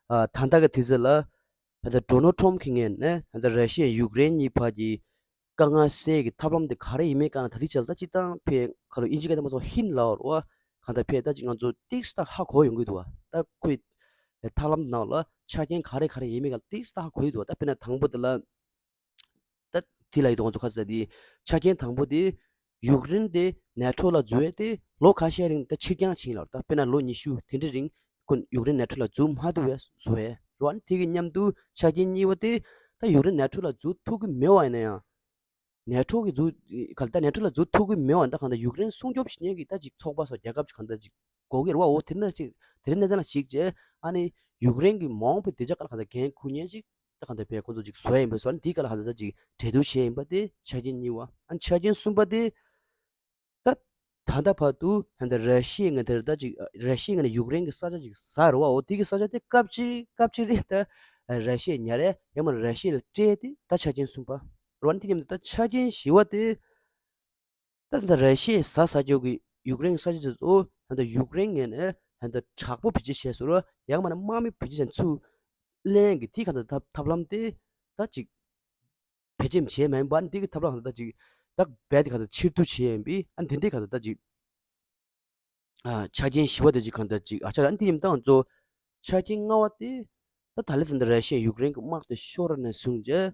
ཨ་ད་ལྟ་གི་དུས་ཚོད་ལ་ད་ལྟ་ཌོ་ནལ་ཊམ་གྱི་ངོས་ནས་ད་ལྟ་ར་ཤི་ཡ་ཡུཀ་རེན་གཉིས་བར་གྱི་དཀའ་ངལ་སེལ་གྱི་ཐབས་ལམ་དེ་ག་རེ་ཡིན་མིན་གང་ལ་ད་ལྟའི་ཆར་ད་སྤྱིར་བཏང་ཕེ་ཁ་ལོ་ཨིན་ཇི་སྐད་དུ་མ་སོང་ཧིན་ལའོ་རོ་གང་ལྟར་ཕེ་ད་ཅིག་ང་ཚོ་ཏིག་ཙམ་ཧ་གོ་ཡོང་གི་འདུག་བ། ད་ཁོའི་ཐབས་ལམ་ནང་ལ་ཆ་རྐྱེན་ག་རེ་ག་རེ་ཡིན་མིན་གང་ལ་ཏིག་ཙམ་ཧ་གོ་ཡི་འདུག་བ། ད་དཔེར་ན་དང་པོ་དེ་ལ་ད་དེ་ལ་ཡི་དོ་ང་ཚོ་ཁ་ས་དེ་ཆ་རྐྱེན་དང་པོ་དེ་ཡུཀ་རེན་དེ་ནེ་ཊོ་ལ་འཛུལ་ཡས་དེ་ལོ་ཁ་ཤས་རིང་ད་ཕྱིར་འགྱངས་ཕྱིན་ལ། ད་དཔེར་ན་ལོ་ཉི་ཤུ་དེ་འདྲའི་རིང་ཁོ་ཡུཀ་རེན་ནེ་ཊོ་ལ་འཛུལ་མ་ཐུབ་པའི་བཟོ་ཡས་རོ། ཨ་ནི་དེ་གི་མཉམ་དུ་ཆ་རྐྱེན་གཉིས་པ་དེ་ད་ཡུཀ་རེན་ནེ་ཊོ་ལ་འཛུལ་ཐུབ་ཀྱི་མེད་པ་ཡིན་ན་ཡང་། ནེ་ཊོ་གི་འཛུལ་ག་ལ་ད་ནེ་ཊོ་ལ་འཛུལ་ཐུབ་ཀྱི་མེད་པ་ད་གང་ལྟར་ཡུཀ་རེན་སྲུང་སྐྱོབ་བྱེད་མཁན་གྱི་ད་ཅིག་ཚོགས་པ་སོགས་རྒྱལ་ཁབ་ཅིག་གང་ལྟར་ཅིག་དགོས་ཀྱི་རེད་བ། འོ་དེ་འདྲ་ཅིག་དེ་འདྲའི་གནས་སྟངས་ལ་གཞིགས་བྱས་ཨ་ནི་ཡུཀ་རེན་གྱི་མ་འོངས་པའི་བདེ་འཇགས་སྒང་ལ་གང་ལྟར་འགན་འཁུར་མཁན་ཅིག་ད་གང་ལྟར་བས་ཁོང་ཚོ་ཅིག་བཟོ་ཡ་ཡིན་པས་སོ། ཨ་ནི་དེའི་སྒང་ལ་གང་ལྟར་ད་ཅིག་གྲོས་བསྡུར་བྱས་ཡིན་པ་དེ་ཆ་རྐྱེན་གཉིས་པ། ཨ་ནི་ཆ་རྐྱེན་གསུམ་པ་དེ། ད་ད་ལྟ་བར་དུ་ད་ལྟ་ར་ཤི་ཡའི་ངོས་དེར་ད་ཅིག་ར་ཤི་ཡའི་ངོས་ནས་ཡུཀ་རེན་གྱི་ས་ཆ་ཅིག་ཟ་རེད་བ། འོ་དེ་གི་ས་ཆ་དེ་སྐབས་གཅིག་སྐབས་གཅིག་རེད་ད་ར་ཤི་ཡས་ཉར་ཡས་ཡང་མིན་ན་ར་ཤི་ཡ་ལ་སྤྲད་དེ་ད་ཆ་རྐྱེན་གསུམ་པ་རེད་བ། དེ་མཉམ་དུ་ད་ཆ་རྐྱེན་བཞི་པ་དེ་ད་ད་ལྟ་ར་ཤི་ཡས་ཟ་ཟ་རྒྱུ་གི་ཡུཀ་རེན་གྱི་ས་ཆ་དེ་ཚོ་ད་ལྟ་ཡུཀ་རེན་ངོས་ནས་ད་ལྟ་དྲག་པོ་བེད་སྤྱོད་བྱས་སོང་ར། ཡང་མིན་ན་དམག་མི་བེད་སྤྱོད་བྱས་ཚུར་ལེན་གྱི་དེ་ག་ད་ཐབས་ཐབས་ལམ་དེ་ད་ཅིག་བེད་སྤྱོད་བྱས་མ་ཡིན་པ་ནི་འདི་གི་ཐབས་ལམ་ད་ཅིག་ད་རྦད་དེ་གང་ལྟར་ཕྱིར་བསྡུ་བྱས་ཡིན་པས། ཨ་ནི་དེ་འདྲའི་གང་ལྟར་ད་ཅིག་ཨ་ཆ་རྐྱེན་བཞི་པ་དེ་ཅིག་གང་ལྟར་ཅིག་ཨ་ཆ་ཨ་ནི་དེ་ཡིན་ད་ང་ཚོ་ཆ་རྐྱེན་ལྔ་པ་དེ་ད་ད་ལྟ་ད་ལྟ་ར་ཤི་ཡ་ཡུཀ་རེན་གྱི་དམག་དེ་ཤོར་ནས་བཟུང་བྱས་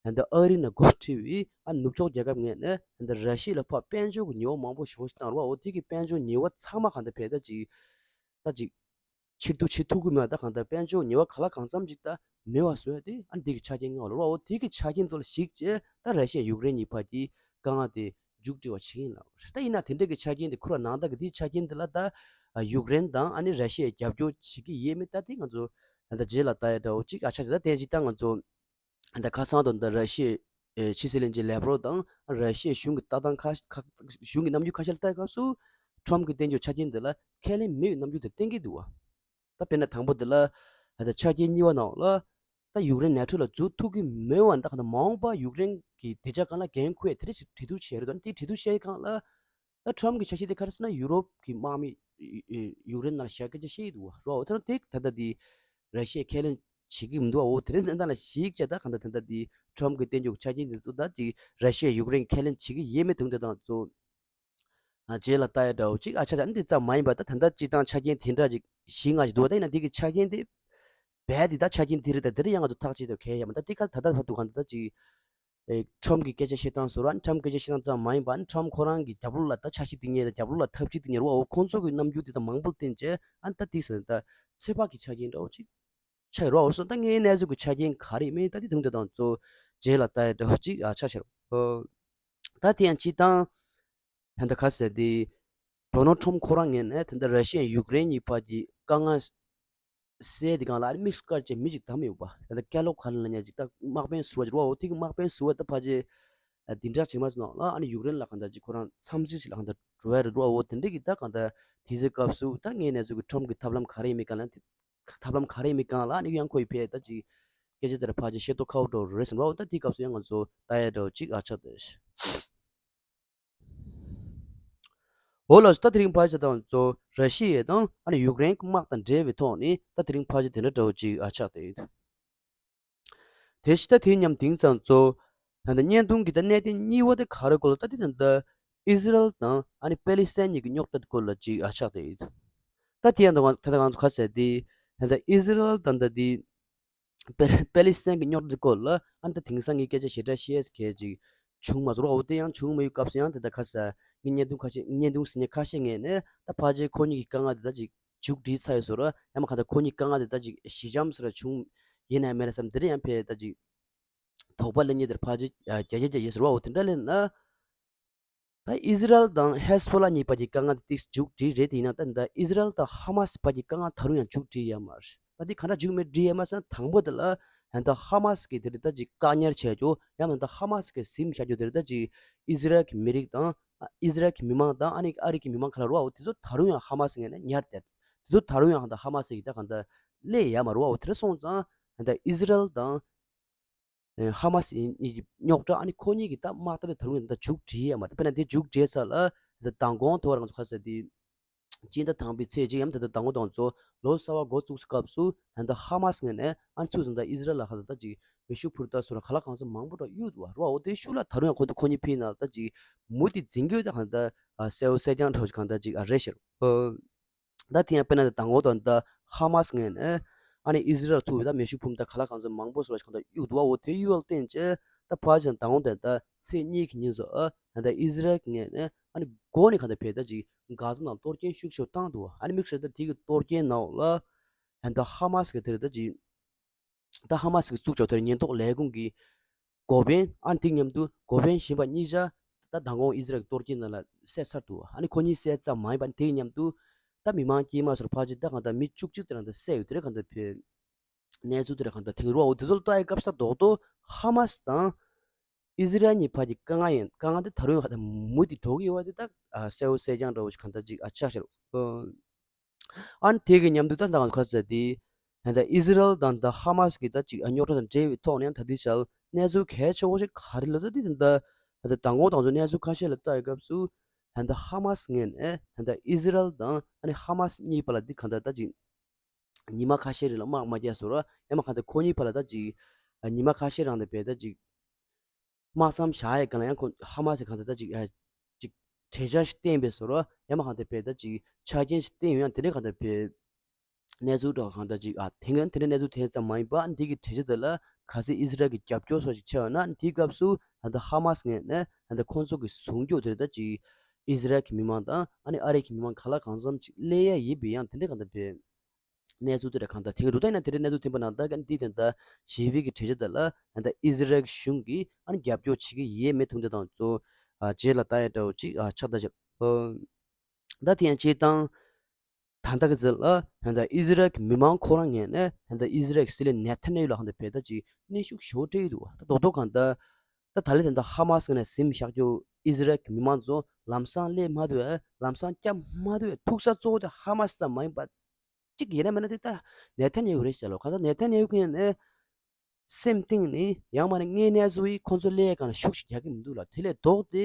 ད་ལྟ་ཨ་རི་ནས་འགོ་ཁྲིད་པའི་ཨ་ནུབ་ཕྱོགས་རྒྱལ་ཁབ་ངོས་ནས་ད་ལྟ་ར་ཤི་ཡ་ལ་ཕར་དཔལ་འབྱོར་གྱི་ཉེས་པ་མང་པོ་ཞེ་པོ་ཞིག་བཏང་རེད་བ། འོ་དེ་གི་དཔལ་འབྱོར་ཉེས་པ་ཚང་མ་གང་ལྟར་བས་ད་ཅིག་ད་ཅིག་ཕྱིར་བསྡུ་བྱེད་ཐུབ་ཀྱི་མེད་པ། ད་གང་ལྟར་དཔལ་འབྱོར་ཉེས་པ་ག་ལ་གང་འཚམ་ཅིག་ད་མེད་པ་བཟོ་ཡ་དེ་ཨ་ནི་དེ་གི་ཆ་རྐྱེན་ལྔ་པ་ལ་རོ། འོ་དེ་གི་ཆ་རྐྱེན་ཚོ་ལ་གཞིགས་བྱས་ད་ར་ཤི་ཡ་ཡུཀ་རེན་གཉིས་བར་གྱི་དཀའ་ངལ་དེ་མཇུག་སྒྲིལ་བ་བྱེད་ཀྱི་ཡིན་ལ། ད་ཡིན་ན་དེ་འདྲ་གི་ཆ་རྐྱེན་དེ་ཁུར་བ་ནང་ལྟར་གི་དེའི་ཆ་རྐྱེན་དེ་ལ་ད་ཡུཀ་རེན་དང་ཨ་ནི་ར་ཤི་ཡས་རྒྱབ་སྐྱོར་བྱེད་ཀྱི་ཡོད་མེད་ད་དེ་ང་ཚོ་ད་ལྟ་རྗེས་ལ་ལྟ་ཡ་འདྲ་བོ་ཅིག་ཨ་ཆ་ཆ་ད་དེ་ཅིག་ད་ང་ཚོ་ད་ཁ་སང་དུ་ད་ར་ཤི་ཡའི་ཕྱི་སྲིད་བློན་ཆེན་ལེབ་རོབ་དང་ར་ཤི་ཡའི་གཞུང་གི་ལྟ་སྟངས་ཁ་ཁ་གཞུང་གི་རྣམ་འགྱུར་ཁ་ཤས་ལ་ལྟ་སྐབས་སུ་ཁྲོམ་གྱིས་བསྟན་རྒྱུ་ཆ་རྐྱེན་འདི་ལ་ཁས་ལེན་མེད་པའི་རྣམ་འགྱུར་དེ་བསྟན་གྱི་འདུག་བ། ད་དཔེར་ན་དང་པོ་འདི་ལ་ད་ཆ་རྐྱེན་གཉིས་པ་ནང་ལ་ད་ཡུཀ་རེན་ནེ་ཊོ་ལ་འཛུལ་ཐུབ་ཀྱི་མེད་པ་འདི་ག་ད་མ་འོངས་པ་ཡུཀ་རེན་གྱི་བདེ་འཇགས་སྒང་ལ་འགན་འཁུར་ཡས་དེ་འདྲ་ཞིག་གྲོས་བསྡུར་བྱས་རེད་དོ། དེ་གྲོས་བསྡུར་བྱས་སྒང་ལ། ད་ཁྲོམ་གྱི་འཆར་གཞི་དེ་ག་རེ་ཟེར་ན་ཡུ་རོབ་ཀྱི་དམག་མི་ཡུ་ཡུ་ཡུཀ་རེན་ནང་བཞག་སྐད་ཆ་བཤད་ཀྱི་འདུག་བ་རོ། དེ་རིང་དེ་ད་ལྟ་དེ་ར་ཤི་ཡས་ཁས་ལེན་བྱེད་ཀྱི་མི་འདུག་བ། འོ་དེ་རིང་གནས་སྟངས་ལ་གཞིགས་བྱས་ད་གང་ལྟར་དེ་ད་དེ་ཁྲོམ་གྱི་བསྟན་རྒྱུ་ཆ་རྐྱེན་དེ་ཚོ་ད་དེ་ར་ཤི་ཡས་ཡུཀ་རེན་ཁས་ལེན་བྱེད་ཀྱི་ཡོད་མེད་དེ་ད་ང་ཚོ་ཨ་རྗེས་ལ་ལྟ་ཡ་འདྲ་བོ་ཅིག་ཨ་ཆ་ཆ་འདི་ཙམ་མ་ཡིན་པ་ད་ད་ལྟ་སྤྱིར་བཏང་ཆ་རྐྱེན་དེ་འདྲ་ཅིག་བཞི་ལྔ་ཞིག་འདུག་བ། ད་ཡིན་ན་དེ་གི་ཆ་རྐྱེན་དེ་རྦད་དེ་ད་ཆ་རྐྱེན་དེ་རེད། ད་དེ་རིང་ཡང་ང་ཚོ་ཐག་བཅད་ཐུབ་གལ་ཡོད་མ་རེད། ད་དེ་ག་ད་ལྟ་བར་དུ་གང་ལྟར་ད་ཅིག་ཨེ་ཁྲོམ་གྱི་སྐད་ཆ་བཤད་སྟངས་སོགས་ར་ཁྲོམ་སྐད་ཆ་བཤད་སྟངས་ཙམ་མ་ཡིན་པ་ཨ་ནི་ཁྲོམ་ཁོ་རང་གི་རྒྱབ་ལོགས་ལ་ད་འཆར་གཞི་དེ་ཉེ་ད་རྒྱབ་ལོགས་ལ་ཐབས་ཇུས་དེ་ཉེ་རུ་བ། འོ་ཁོང་ཚོ་གི་རྣམ་འགྱུར་དེ་དང་མང་པོ་བསྟན་བྱས་ཨ་ནི་ད་དེ་ཟེར་ད་ཚོད་དཔག་གི་ཆ་རྐྱེན་འདྲ་བོ་ཅིག་ཆགས་ཡོད་རུ་བ། འོ་སོང་ད་དངོས་ཡོད་གནས་ཚུལ་གྱི་ཆ་རྐྱེན་ག་རེ་མེད་ད་དེ་དུང་དེ་དང་གཙོ་རྗེས་ལ་ལྟ་ཡ་འདྲ་བོ་ཅིག་ཨ་ཆགས་ཤར། ཨོ་ད་དེ་ཡང་སྤྱིར་བཏང་ད་ལྟ་ག་ཟེར་དེ་ཌོ་ནལ་ཁྲོམ་ཁོ་རང་ངོས་ནས་ད་ལྟ་ར་ཤི་ཡ་ཡུཀ་རེན་གཉིས་བར་གྱི་དཀའ་ངལ་སེལ་དེ་གང་ལ་ཨ་ནི་དམིགས་སུ་བཀར་བྱས་མི་ཅིག་བདམས་ཡོད་པ། ད་ལྟ་ཀེ་ལོག་ག་ལ་ལ་ཉག་ཅིག་ད་དམག་དཔོན་ཟུར་པ་ཅིག་རེད་བ། འོ་དེ་གི་དམག་དཔོན་ཟུར་པ་ད་ཕལ་ཆེར་ཨ་དེ་འདྲ་བྱེད་མ་སོང་ལ་ཨ་ནི་ཡུཀ་རེན་ལ་གང་ལྟར་ཅིག་ཁོ་རང་འཚམས་འདྲི་ཞིག་ལ་གང་ལྟར་འགྲོ་ཡ་རེད་བ། འོ་དེ་འདྲ་གི་ད་གང་ལྟར་དེ་ཚོའི་སྐབས་སུ་ད་དངོས་གནས་ཚུལ་གྱི་ཁྲོམ་གྱི་ཐབས་ལམ་ག་རེ་ཡིན་མིན་གང་ལ་ཐབས་ལམ་ག་རེ་ཡིན་མིན་གང་ལ་ཨ་ནི་ཡང་ཁོ་ཡི་ཕེ་ད་ཅིག་སྐད་ཆ་དེར་ཕལ་ཆེར་ཤེས་རྟོགས་ཁག་པོ་འགྲོ་རེད་ཟེར་བ། འོ་ད་དེའི་སྐབས་སུ་ཡང་ང་ཚོ་ལྟ་ཡ་འདྲ་བོ་ཅིག་ཨ་ཆགས་ཏེ། འོ་ལགས་སོ། ད་དེ་རིང་ཕལ་ཆེར་དང་གཙོ་ར་ཤི་ཡ་དང་ཨ་ནི་ཡུཀ་རེན་གྱི་དམག་དང་འབྲེལ་བའི་ཐོག་ནས་ད་དེ་རིང་ཕལ་ཆེར་དེ་འདྲ་འདྲ་བོ་ཅིག་ཨ་ཆགས་བསྡད་ཡོད། དེ་བཞིན་ད་དེ་མཉམ་དེང་ཙང་གཙོ་ད་ལྟ་བརྙན་ཐུང་གི་ད་གནད་དོན་གཉིས་པ་དེ་ག་རེ་སྐོར་ལ་ད་དེ་ད་ལྟ་ཨི་ཟི་རལ་དང་ཨ་ནི་པེ་ལི་སི་ཐན་གཉིས་ཀྱི་རྙོག་དྲ་དེ་སྐོར་ལ་ཅིག་ཨ་ཆགས་བསྡད་ཡོད། ད་དེ་ཡང་ད་ད་ལྟ་ང་ཚོ་ག་ཟེར་དེ་ད་ལྟ་ཨི་ཟི་རལ་དང་ད་དེ་པེ་པེ་ལི་སི་ཐན་གྱི་རྙོག་དྲ་སྐོར་ལ་ཨ་ནི་ད་དེང་སང་ངས་སྐད་ཆ་ཞེ་དྲག་བཤད་ཡས་གལ་ཅིག་བྱུང་མ་སོང་། འོ་དེ་ཡང་བྱུང་མ་ཡོད་སྐབས་སུ་ཡང་དེ་ད་ཁ་ས་ངས་བརྙན་ཐུང་ཁ་ཤས་བརྙན་ཐུང་ཟེར་མཁན་ཁ་ཤས་ངས་ནས་ད་ཕལ་ཆེར་ཁོ་གཉིས་ཀྱི་དཀའ་ངལ་དེ་ད་ཅིག་མཇུག་སྒྲིལ་ཚར་ཡོད་ཟེར་ར། ཡང་མ་གང་ལྟར་ཁོ་གཉིས་དཀའ་ངལ་དེ་ད་ཅིག་ཞི་འཇམ་ཟེར་ར་བྱུང་ཡིན་ན་མེད་ན་བསམ། དེ་འདྲ་ཡང་ཕལ་ད་ཅིག་དོགས་པ་སླེབས་མཁན་དེར་ཕལ་ཆེར་རྒྱ་རྒྱ་རྒྱ་ཡིན་ཟེར་བ། འོ་དེ་འདྲ་ལས་ན། ད་ཨི་ཟི་རལ་དང་ཧེ་ཟ་བྷོ་ལ་གཉིས་བར་གྱི་དཀའ་ངལ་དེ་ཏིག་མཇུག་སྒྲིལ་རེད། དེ་ཡིན་ན་ད་ད་ཨི་ཟི་རལ་དང་ཧ་མ་སི་བར་གྱི་དཀའ་ངལ་ད་རུང་ཡང་མཇུག་སྒྲིལ་ཡ་མ་རེད། ད་འདི་ག་འདྲ་མཇུག་མི་སྒྲིལ་ཡ་མ་ཟེར་ན། དང་པོ་དེ་ལ་ད་ཧ་མ་སི་གི་དེ་རེད་ད་ཅིག་བཀག་ཉར་བྱས་རྒྱུ་ཡང་མིན་ད་ཧ་མ་སི་གི་ཟིན་བྱ་རྒྱུ་དེ་རེད་ད་ཅིག་ཨི་ཟི་རལ་གྱི་མི་རིགས་དང་ཨི་ཟི་རལ་གྱི་མི་མང་དང་ཨ་ནི་ཨ་རི་གི་མི་མང་ག་ལ་རོ། འོ་དེ་ཚོ་ད་རུང་ཡང་ཧ་མ་སི་ངོས་ནས་ཉར་བསྡད། དེ་ཚོ་ད་རུང་ཡང་ད་ཧ་མ་སི་གི་ད་ག་ད་སླེབས་ཡ་མ་རོ། འོ་དེ་རེད་སོང་ཙང་ད་ཨི་ཟི་རལ་དང་། ཧ་མ་སི་གཉིས་ཀྱི་རྙོག་དྲ། ཨ་ནི་ཁོ་གཉིས་ཀྱི་ད་དམག་འཐབ་དེ་ད་རུང་ད་མཇུག་སྒྲིལ་ཡ་མ་རེད། དཔེར་ན་དེ་མཇུག་སྒྲིལ་ཚར་ལ་ད་མདང་དགོང་ཐོག་རང་ཚོ་ཁ་ས་དེ་སྤྱི་ཟླ་དང་པོའི་ཚེས་གཅིག་ཡམ་ད་ལྟ་མདང་དགོང་དང་ཚོ་ལོ་གསར་བ་འགོ་བཙུགས་སྐབས་སུ་ད་ལྟ་ཧ་མ་སི་ངོས་ནས་ཨ་ནི་ཚུར་ད་ལྟ་ཨི་ཟི་རལ་ལ་ཁ་ད་ད་ཅིག་མེ་ཤུགས་འཕུར་མདའ་སོགས་ལ་ག་ལ་གང་འཚམ་མང་པོ་འདྲ་གཡུགས་འདུག་བ། རོ་འོ་དེ་ཤུགས་ལ་ད་རུང་ཡང་ཁོ་ཚོ་ཁོ་གཉིས་ཕི་ན་ད་ཅིག་མུ་མཐུད་འཛིང་གི་ཡོད། ད་གང་ད་གསལ་བོ་གསལ་རྐྱང་འདྲ་བོ་ཞིག་གང་ད་ཅིག་ཨ་རེད་ཤག་ད་དེ་ཡང་དཔེར་ན་ད་མདང་དགོང་དང་ད་ཧ་མ་སི་ངོས་ནས་ཨ་ནི་ཨི་ཟི་རལ་ཚུར་ད་མེ་ཤུགས་འཕུར་མདའ་ག་ལ་གང་འཚམ་མང་པོ་སོགས་ལ་གང་ད་གཡུགས་འདུག་བ། འོ་དེ་གཡུགས་པ་ལ་བརྟེན་བྱས་ད་ཕར་ཕྱིན་མདང་དགོང་དང་ད་ཚེས་གཉིས་ཀྱི་ཉིན་སུ་ཨ་ད་ཨི་ཟི་རལ་གྱི་ངོས་ནས་ཨ་ནི་མགོ་ནས་གང་ད་བས་ད་ཅིག་གྷ་ཛ་ནང་གཏོར་སྐྱོན་ཤུགས་ཆེ་བཏང་འདུག་བ། ཨ་ནི་དམིགས་བསལ་ད་དེ་གི་གཏོར་སྐྱོན་ནང་ལ་ད་ཧ་མ་སི་གི་དེར་ད་ཅིག་ད་ཧ་མ་སི་གི་བཙུགས་ཆོག་དེར་ཉེན་རྟོག་ལས་ཁུངས་ཀྱི་འགོ་དཔོན་ཨ་ནི་དེ་མཉམ་དུ་འགོ་དཔོན་གཞན་པ་གཉིས་ཆ་ད་མདང་དགོང་ཨི་ཟི་རལ་གྱི་གཏོར་སྐྱོན་ནང་ལ་བསད་ཚར་འདུག་ཨ་ནི་ཁོ་གཉིས་བསད་ཙམ་མ་ཡིན་པ་དེ་མཉམ་དུ་ད་མི་མང་དཀྱུས་མ་སོར་ཕལ་ཆེར་ད་གང་ད་མི་བཅུ་གཅིག་དེ་རང་ད་བསད་ཡོད། དེ་རེད་གང་ད་བས་གནས་ཚུལ་དེ་རེད་གང་ད་དེང་རུ་བ། འོ་དེ་ཚོ་ལ་ལྟ་ཡི་སྐབས་སུ་ད་རྡོག་རྡོག་ཧ་མ་སི་དང་ཨི་ཟི་རལ་གཉིས་བར་གྱི་དཀའ་ངལ་ཡིན། དཀའ་ངལ་དེ་ད་རུང་ཡང་གང་ད་མུ་མཐུད་འགྲོ་གི་ཡོད་པ་དེ་ད་གསལ་བོ་གསལ་རྐྱང་འདྲ་བོ་ཞིག་གང་ད་ཅིག་ཨ་ཆགས་ཤར། ཨ་ནི་དེ་གི་མཉམ་དུ་ད་ད་ག་ཟེར་དེ་ད་ལྟ་ཨི་ཟི་རལ་དང་ད་ཧ་མ་སི་གི་ད་ཅིག་རྙོག་དྲ་དང་འབྲེལ་བའི་ཐོག་ནས་ད་ལྟའི་ཆར་གནས་ཚུལ་གལ་ཆེ་བོ་ཞིག་ག་རེ་ལབ་ད་དེ་ད་ད་ད་མདང་དགོང་དང་ཚོ་གནས་ཚུལ་ཁ་ཤས་ལ་ལྟ་ཡི་སྐབས་སུ་ད་ལྟ་ཧ་མ་སི་ངོས་ནས་ད་ལྟ་ཨི་ཟི་རལ་དང་ཨ་ནི་ཧ་མ་སི་གཉིས་བར་ལ་དེ་གང་ད་ད་ཅིག་ཉི་མ་ཁ་ཤས་རིང་ལ་དམག་མ་རྒྱག་སོང་ར། ཡང་མ་གང་ད་ཁོ་གཉིས་བར་ལ་ད་ཅིག་ཉི་མ་ཁ་ཤས་རིང་ད་བས་ད་ཅིག་དམག་མཚམས་བཞག་ཡས་སྒང་ལ་ཡང་ཁོ་ཧ་མ་སི་གང་ད་ད་ཅིག་ཨ་ཅིག་གྲོས་འཆར་ཞིག་བཏིང་བས་སོ་ར། ཡང་མ་གང་ད་བས་ད་ཅིག་ཆ་རྐྱེན་ཞིག་བཏིང་ཡོད། ཡང་དེ་འདྲའི་གང་ད་བས་གནས་ཚུལ་འདྲ་གང་ད་ཅིག་ཨ་དེང་གི་དེ་འདྲའི་གནས་ཚུལ་དེ་ཙམ་མ་ཡིན་པ། འདི་གི་གྲོས་འཆར་དེ་ལ་གལ་སྲིད་ཨི་ཟི་རལ་གྱི་རྒྱབ་སྐྱོར་སོགས་ཞིག་ཆགས་ཡོད་ན་དེའི་སྐབས་སུ་ད་ལྟ་ཧ་མ་སི་ངོས་ནས་ད་ལྟ་ཁོང་ཚོ་གི་ཟུང་འཇུག་དེ་ད་ཅིག་ཨི་ཟི་རལ་གྱི་མི་མང་དང་ཨ་ནི་ཨ་རི་གི་མི་མང་ག་ལ་གང་འཚམ་ཅིག་སླེབས་ཡ་ཡིན་པའི་ཡང་དེ་འདྲའི་གང་ད་བས་གནས་ཚུལ་དེ་འདྲ་གང་ལྟར་དེང་རུ་ད་ཡིན་ན་དེ་འདྲའི་གནས་ཚུལ་ཐོན་པ་ནང་ལྟར་ག་འདི་དེ་ལྟར་ཞི་བའི་གི་གྲོས་འཆར་དེ་ལ་ད་ལྟ་ཨི་ཟི་རལ་གཞུང་གིས་ཨ་ནི་རྒྱབ་སྐྱོར་བྱེད་ཀྱི་ཡོད་མེད་དུང་དེ་དང་གཙོ་བོ་རྗེས་ལ་ལྟ་ཡ་འདྲ་བོ་ཅིག་ཆགས་ད་ཞག་ད་དེ་ཡང་སྤྱིར་བཏང་ད་ལྟ་གི་ཚེ་ལ་ད་ལྟ་ཨི་ཟི་རལ་གི་མི་མང་ཁོ་རང་ངོས་ནས་ད་ལྟ་ཨི་ཟི་རལ་གི་སྲིད་བློན་ནེ་ཐན་ཡ་ཧུ་ལ་གང་ལྟར་བས་ད་ཅིག་གནོན་ཤུགས་ཞེ་པོ་སྤྲད་ཀྱི་འདུག་ད་རྡོག་རྡོག་གང་ལྟར་ད་ད་ལྟ་ད་ལྟ་ཧ་མ་སི་ངོས་ནས་ཟིན་བཞག་རྒྱུ་ཨི་ཟི་རལ་གི་མི་མང་ཚོ་ལམ་སང་སླེབས་མ་ཐུབ། ལམ་སང་བསྐྱབས་མ་ཐུབ། ཐུག་ས་གཙོ་བོ་དེ་ཧ་མ་སི་ཙམ་མ་ཡིན་པ། གཅིག་ཡིན་ན་མིན་ན་དེ་ད་ནེ་ཐན་ཡ་ཧུ་རེད་ཤག་ལོ། གང་ལྟར་ནེ་ཐན་ཡ་ཧུ་གིས་ནི་སེམས་གཏིང་ནས་ཡང་མ་ནི་དངོས་གནས་ཚོ་ཡིས་ཁོང་ཚོ་སླེབས་གང་ལ་ཤུགས་ཤིག་རྒྱག་གི་མི་འདུག་ལ། དེ་ལས་ལྡོག་སྟེ་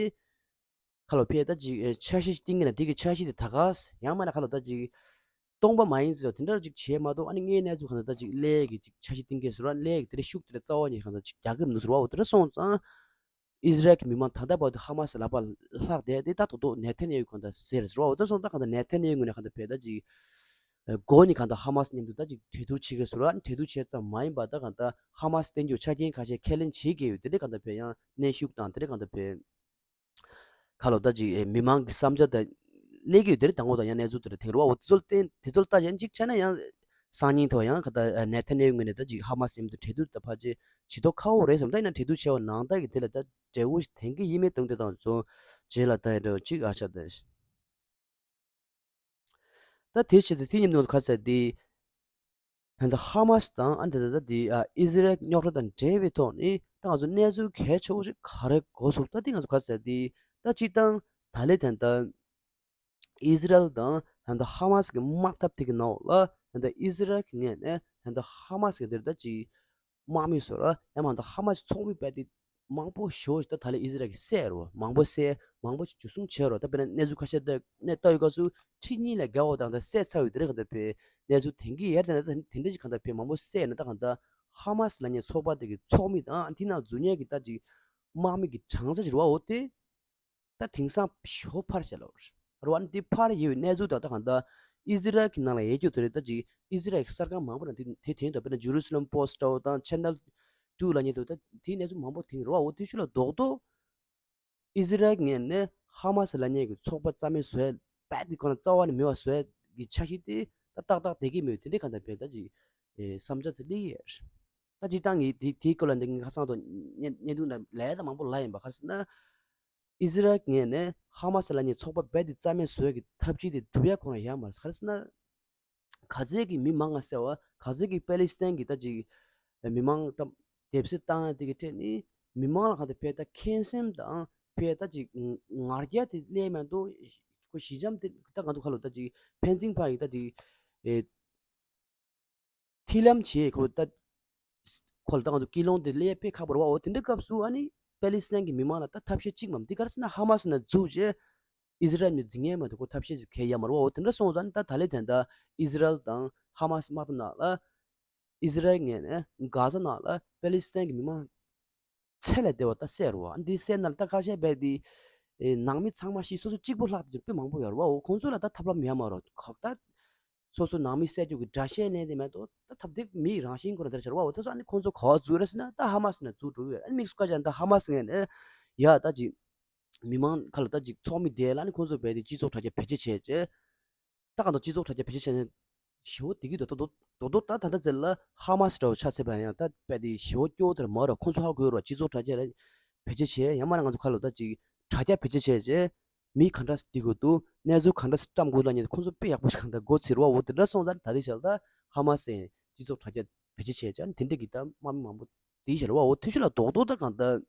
ཁ་ལོ་ཕེ་ད་ཅིག་འཆར་གཞི་ཞིག་བཏིང་གི་ན་དེ་གི་འཆར་གཞི་དེ་ད་ག་ཡང་མ་ན་ཁ་ལོ་ད་ཅིག་སྟོང་པ་མ་ཡིན་ཚོ་དེ་འདྲ་ཅིག་བྱས་མ་གཏོགས། ཨ་ནི་དངོས་གནས་ཚོ་གང་ལྟར་ད་ཅིག་སླེབས་གི་ཅིག་འཆར་གཞི་བཏིང་གི་ཟེར་བ། སླེབས་གི་དེ་འདྲ་ཤུགས་དེ་འདྲ་རྩ་བ་ཉིད་གང་ལྟར་ཅིག་རྒྱག་གི་མི་འདུག་ཟེར་བ། འོ་དེ་འདྲ་སོང་ཙང་། ཨི་ཟི་རལ་གྱི་མི་མང་ད་ལྟ་བར་དུ་ཧ་མ་སི་ལག་པ་ལྷག་བསྡད་དེ། ད་དོ་དོ་ནེ་ཐན་ཡ་ཧུ་གང་ལྟར་ཟེར་ཟེར་བ། འོ་ད་སོང་ད་གང་ལྟར་ནེ་ཐན་ཡ་ཧུ་ངོས་ནས་གང་ལྟར་བས་ད་ཅིག་མགོ་ནས་གང་ལྟར་ཧ་མ་སི་མཉམ་དུ་ད་ཅིག་གྲོས་བསྡུར་བྱེད་དགོས་ཟེར་བ། གྲོས་བསྡུར་བྱས་ཙམ་མ་ཡིན་པ་ད་གང་ལྟར་ཧ་མ་སི་བསྟན་རྒྱུ་ཆ་རྐྱེན་ཁ་ཤས་ཁས་ལེན་བྱེད་དགོས་ཡོད། དེ་འདྲའི་གང་ལྟར་བས་ཡང་གནོན་ཤུགས་དང་དེ་འདྲའི་གང་ལྟར་བས་ཁ་ལོ་ད་ཅིག་མི་མང་གི་བསམ་འཆར་ད་སླེབས་ཀྱི་ཡོད། དེ་འདྲའི་དང་པོ་དང་ཡང་གནས་ཚུལ་དེ་འདྲ་དེང་རུ་བ། འོ་དེ་ཚོ་ལ་བརྟེན་དེ་ཚོ་ལ་ལྟ་ཡང་གཅིག་བྱས་ན་ཡང་སང་ཉིན་ཐོག་ཡང་ག་ད་ནེ་ཐན་ཡ་ཧུ་ངོས་ནས་ད་ཅིག་ཧ་མ་སི་མཉམ་དུ་གྲོས་བསྡུར་ད་ཕལ་ཆེར་བྱེད་མདོག་ཁ་པོ་རེད་བསམ། ད་ཡིན་ན་གྲོས་བསྡུར་བྱས་པ་ནང་ལྟར་གྱི་དེ་ལ་ད་འབྲས་བུ་ཞིག་ཐོན་གྱི་ཡིན་མིན་དང་དེ་དང་ཚོ་རྗེས་ལ་ལྟ་ཡ་འདྲ་བོ་ཅིག་ཨ་ཆགས་ད། ད་དེ་བྱས་ཏེ་དེ་མཉམ་དུ་ཁ་ཚ་དེ་ད་ལྟ་ཧ་མ་སི་དང་ཨ་ད་ད་ད་དེ་ཨ་ཨི་ཟི་རལ་རྙོག་དྲ་དང་འབྲེལ་བའི་ཐོག་ནས་ད་ང་ཚོ་གནས་ཚུལ་གལ་ཆེ་བོ་ཞིག་ག་རེ་གོ་སོང་། ད་དེ་ང་ཚོ་ཁ་ཚ་དེ་ད་སྤྱིར་བཏང་ད་ལས་ད་ལྟ་ཨི་ཟི་རལ་དང་ད་ལྟ་ཧ་མ་སི་གི་དམག་འཐབ་དེ་གི་ནང་ལ་ད་ལྟ་ཨི་ཟི་རལ་གི་ངོས་ནས་ད་ལྟ་ཧ་མ་སི་གི་དེར་ད་ཅིག་དམག་མི་ཚོ་ར་ཡང་མ་ད་ཧ་མ་སི་ཚོགས་མི་དཔེ་དེ་མང་པོ་ཞེ་པོ་ཞིག་ད་ད་ལྟ་ཨི་ཟི་རལ་གི་བསད་རོ། མང་པོ་བསད། མང་པོ་ཞིག་འཇུ་བཟུང་བྱས་རོ། ད་དཔེར་ན་གནས་ཚུལ་ཁ་ཤས་ད་གནས་ལྟ་ཡོད་སྐབས་སུ་ཁྲི་གཉིས་ལས་བརྒལ་བ་དང་ད་བསད་ཚར་ཡོད། དེ་རིང་ག་ད་བས་གནས་ཚུལ་དེང་གི་ཡར་ད་ད་དེ་འདྲ་ཞིག་ག་ད་བས་མང་པོ་བསད་ན་ད་ག་ད་ཧ་མ་སི་ལབ་མཁན་ཚོགས་པ་དེ་གི་ཚོགས་མི་དང་དེ་ནང་འཛུལ་མཁན་གི་ད་ཅིག་དམག་མི་གི་གྲངས་ཚད་ཅིག་རེད་བ། འོ་དེ། ད་དེང་སང་ཞོ་ཕར་བྱས་ལ་ར་བ་ནི་དེ་ཕར་ཡོད་པའི་གནས་ཚུལ་དང་ད་གང་ལྟར་ཨི་ཟི་རལ་གྱི་ནང་ལ་ཡོད་རྒྱུ་དེ་རེད། ད་ཅིག་ཨི་ཟི་རལ་གྱི་གསར་ཁང་མང་པོ་ནང་དེ་དེ་དེ་ཡིན་དང་། དཔེར་ན་ཇེ་རུ་སི་ལམ་པོ་སི་ཊི་འདྲ་བོ་དང་ཆེ་ནལ་ཊུ་ལབ་མཁན་དེ་ད་དེའི་གནས་ཚུལ་མང་པོ་དེ་རེད་བ། འོ་དེ་ཤུ་ལ་རྡོག་རྡོག་ཨི་ཟི་རལ་ངོས་ནས་ཧ་མ་སི་ལབ་མཁན་གྱི་ཚོགས་པ་རྩ་མེད་བཟོ་ཡ་རྦད་དེ་ཁོ་ན་རྩ་བ་ནས་མེད་པ་བཟོ་ཡ་གི་འཆར་གཞི་དེ་ད་ཏག་ཏག་བསྡད་ཀྱི་མེད། དེ་འདྲའི་གང་ལྟར་བས་ད་ཅིག་ཨེ་བསམ་འཆར་དེ་སླེབས་ཡོད། ད་སྤྱིར་བཏང་གི་དེ་དེའི་སྐོར་ལ་འདི་ངས་ཁ་སང་དུ་བརྙན་བརྙན་ཐུང་ནང་ལས་ད་མང་པོ་ལབ་ཡིན་པ། ག་རེ་ཟེར་ན། ཨི་ཟི་རལ་ངོས་ནས་ཧ་མ་སི་ལབ་མཁན་ཚོགས་པ་རྦད་དེ་རྩ་མེད་བཟོ་ཡ་གི་ཐབས་ཇུས་དེ་སྒྲུབ་ཡ་ཁོ་རང་ཡོད་མ་རེད། ག་རེ་ཟེར་ན། གྷ་ཛའི་གི་མི་མང་ང་ཟེར་བ། གྷ་ཛའི་གི་པེ་ལི་སི་ཐན་གི་ད་ཅིག་མི་མང་ད་སྡེབ་གསོད་བཏང་ཡ་དེ་གི་ཐད་ནས་མི་མང་ལ་གང་ལྟར་བས་ད་ཁེངས་སེམས་དང་བས་ད་ཅིག་ང་རྒྱལ་དེ་སླེབས་མ་གཏོགས་ཁོ་ཞི་འཇམ་དེ་ད་གང་ཐུབ་ཁ་ལོ་ད་ཅིག་ཕན་ཚུན་བར་གྱི་ད་དེ་ཨེ་མཐུན་ལམ་བྱེད་ཁོ་ད་ ཁོ་ལ་ད་ང་ཚོ་སྐྱིད་ལོང་དེ་སླེབས་དཔེ་ཁག་པོ་རེད་བ། འོ་དེ་འདྲའི་སྐབས་སུ་ཨ་ནི་པེ་ལི་སི་ཐན་གྱི་མི་མང་ལ་ད་ཐབས་ཤེས་གཅིག་མ་འདི་ག་རེ་ཟེར་ན་ཧ་མ་སི་ནས་འཛུགས་རྗེས་ཨི་ཟི་རལ་མི་འཛིང་ཡས་མ་འདུག་ཁོ་ཐབས་ཤེས་ཅིག་གལ་ཡ་མ་རེད་བ། འོ་དེ་འདྲ་སོང་ཙང་ནི་ད་ད་ལེ་དེ་འདྲ་ཨི་ཟི་རལ་དང་ཧ་མ་སི་དམག་འཐབ་ནང་ལ་ཨི་ཟི་རལ་ངོས་ནས་གྷ་ཟ་ནང་ལ་པེ་ལི་སི་ཐན་གྱི་མི་མང་ཚད་ལས་འདས་པ་ད་བསད་རེད་བ། འདི་བསད་ན་ད་ཁ་ཤས་པས་འདི་ཨེ་ནང་མི་ཚང་མ་ཤི་སོ་སོ་གཅིག་པུ་ལྷག་དེ་དཔེ་མང་པོ་ཡོད་རེད་བ། འོ་ཁོང་ཚོ་ལ་ད་ཐབས་ལམ་ཡོད་མ་རེད། ཁོ་ད་སོ་སོ་ནང་མི་བསད་རྒྱུ་གི་དགྲ་ཤ་ལེན་དེ་མེད་དོ། ད་ཐབས་དེ་མིའི་རང་བཞིན་ཁོ་ན་དེར་བྱ་རེད་བ། འོ་དེ་ཚོ་ཨ་ནི་ཁོང་ཚོ་ག་པར་འཛུལ་རེད་ཟེར་ན་ད་ཧ་མ་སི་ནས་འཛུལ་འགྲོ་གི་ཡོད། ཨ་ནི་དམིགས་སུ་བཀར་བྱས་ན་ད་ཧ་མ་སི་ངོས་ནས་ཡ་ད་ཅིག་མི་མང་ཁ་ལ་ད་ཅིག་ཚོགས་མི་དེ་ལ་ཨ་ནི་ཁོང་ཚོ་བས་དེ་སྤྱི་ཚོགས་དྲ་རྒྱ་བེད་སྤྱོད་བྱས་རྗེས། ད་གང་ལྟར་སྤྱི་ཚོགས་དྲ་རྒྱ་བེད་སྤྱོད་བྱས་ནས་ཞེ་པོ་བསྡད་ཀྱི་འདུག་ད་རྡོག་རྡོག་རྡོག་ད་ད་ལྟ་ཚེ་ལ་ཧ་མ་སི་འདྲ་བོ་ཆགས་ཚར་བ་ཡང་ད་རྦད་དེ་ཞེ་པོ་སྐྱོ་བོ་དེར་མ་རེད། ཁོང་ཚོ་ཧ་གོ་ཡོད་རེད། སྤྱི་ཚོགས་དྲ་རྒྱ་ལ་བེད་སྤྱོད་བྱས་ཡང་མ་ན་ང་ཚོ་ཁ་ལོ་ད་ཅིག་དྲ་རྒྱ་བེད་སྤྱོད་བྱས་རྗེས་མི་ག་འདྲ་བསྡད་དགོས་འདུག་གནས་ཚུལ་ག་འདྲ་བཀྲམ་དགོས་ལབ་མཁན་ཁོང་ཚོ་དཔེ་ཡག་པོ་ཞིག་གང་ལྟར་མགོ་ཚོས་རེད་བ། འོ་དེ་འདྲ་སོང་ཙང་ད་ལྟའི་ཆར་ད་ཧ་མ་སི་སྤྱི་ཚོགས་དྲ་རྒྱ་བེད་སྤྱོད་བྱས་རྗེས་དེ་འདྲ་གི་ད་དམག་མི་མང་པོ་དེའི་ཆར་བ། འོ་དེ་ཤུ་ལ་རྡོག་རྡོག་ད་གང་ལྟར།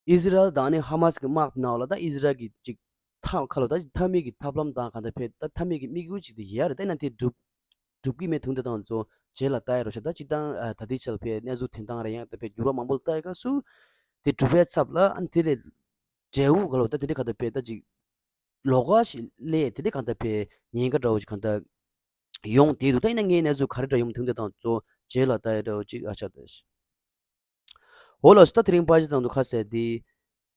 ཨི་ཟི་རལ་དང་ནི་ཧ་མ་སི་གི་དམག་ནང་ལ་ད་ཨི་ཟི་རལ་གྱི་ཅིག་མཐའ་ཁ་ལོ་ད་མཐའ་མའི་གི་ཐབས་ལམ་དང་གང་ལྟར་ཕེ་ད་མཐའ་མའི་གི་དམིགས་ཡུལ་ཅིག་དེ་ཡ་རེད། ད་ན་དེ་འགྲུབ་འགྲུབ་ཀྱི་མེད་དུང་དེ་དང་ཚོ་རྗེས་ལ་ལྟ་ཡ་རོ་ཤ་ད་ཅི་དང་ད་དེ་ཆལ་ཕེ་གནས་ཚུལ་དེ་དང་རེ་ཡང་ད་ཕེ་འགྱུར་བ་མང་པོ་ལ་ལྟ་ཡ་ག་སུ་དེ་གྲུབ་པའི་ཚབ་ལ་ཨ་ནི་དེ་ལས་འབྲས་བུ་ག་ལོ་ད་དེ་འདྲ་གང་ལྟར་ཕེ་ད་ཅིག་ལོགས་ཀ་ཞིག་ལས་དེ་འདྲ་གང་ལྟར་ཕེ་ཉེན་ཁ་འདྲ་བོ་ཞིག་གང་ལྟར་ཡོང་དེ་འདུག་ད་ཡིན་ན་ངའི་གནས་ཚུལ་ག་རེ་འདྲ་ཡོང་དུང་དེ་དང་ཚོ་རྗེས་ལ་ལྟ་ཡ་འདྲ་བོ་ཅིག་ཨ་ཆ་ད་ཤི། འོ་ལགས་སོ། ད་དེ་རིང་ཕལ་ཆེར་དང་དུ་ཁ་གསལ་འདི།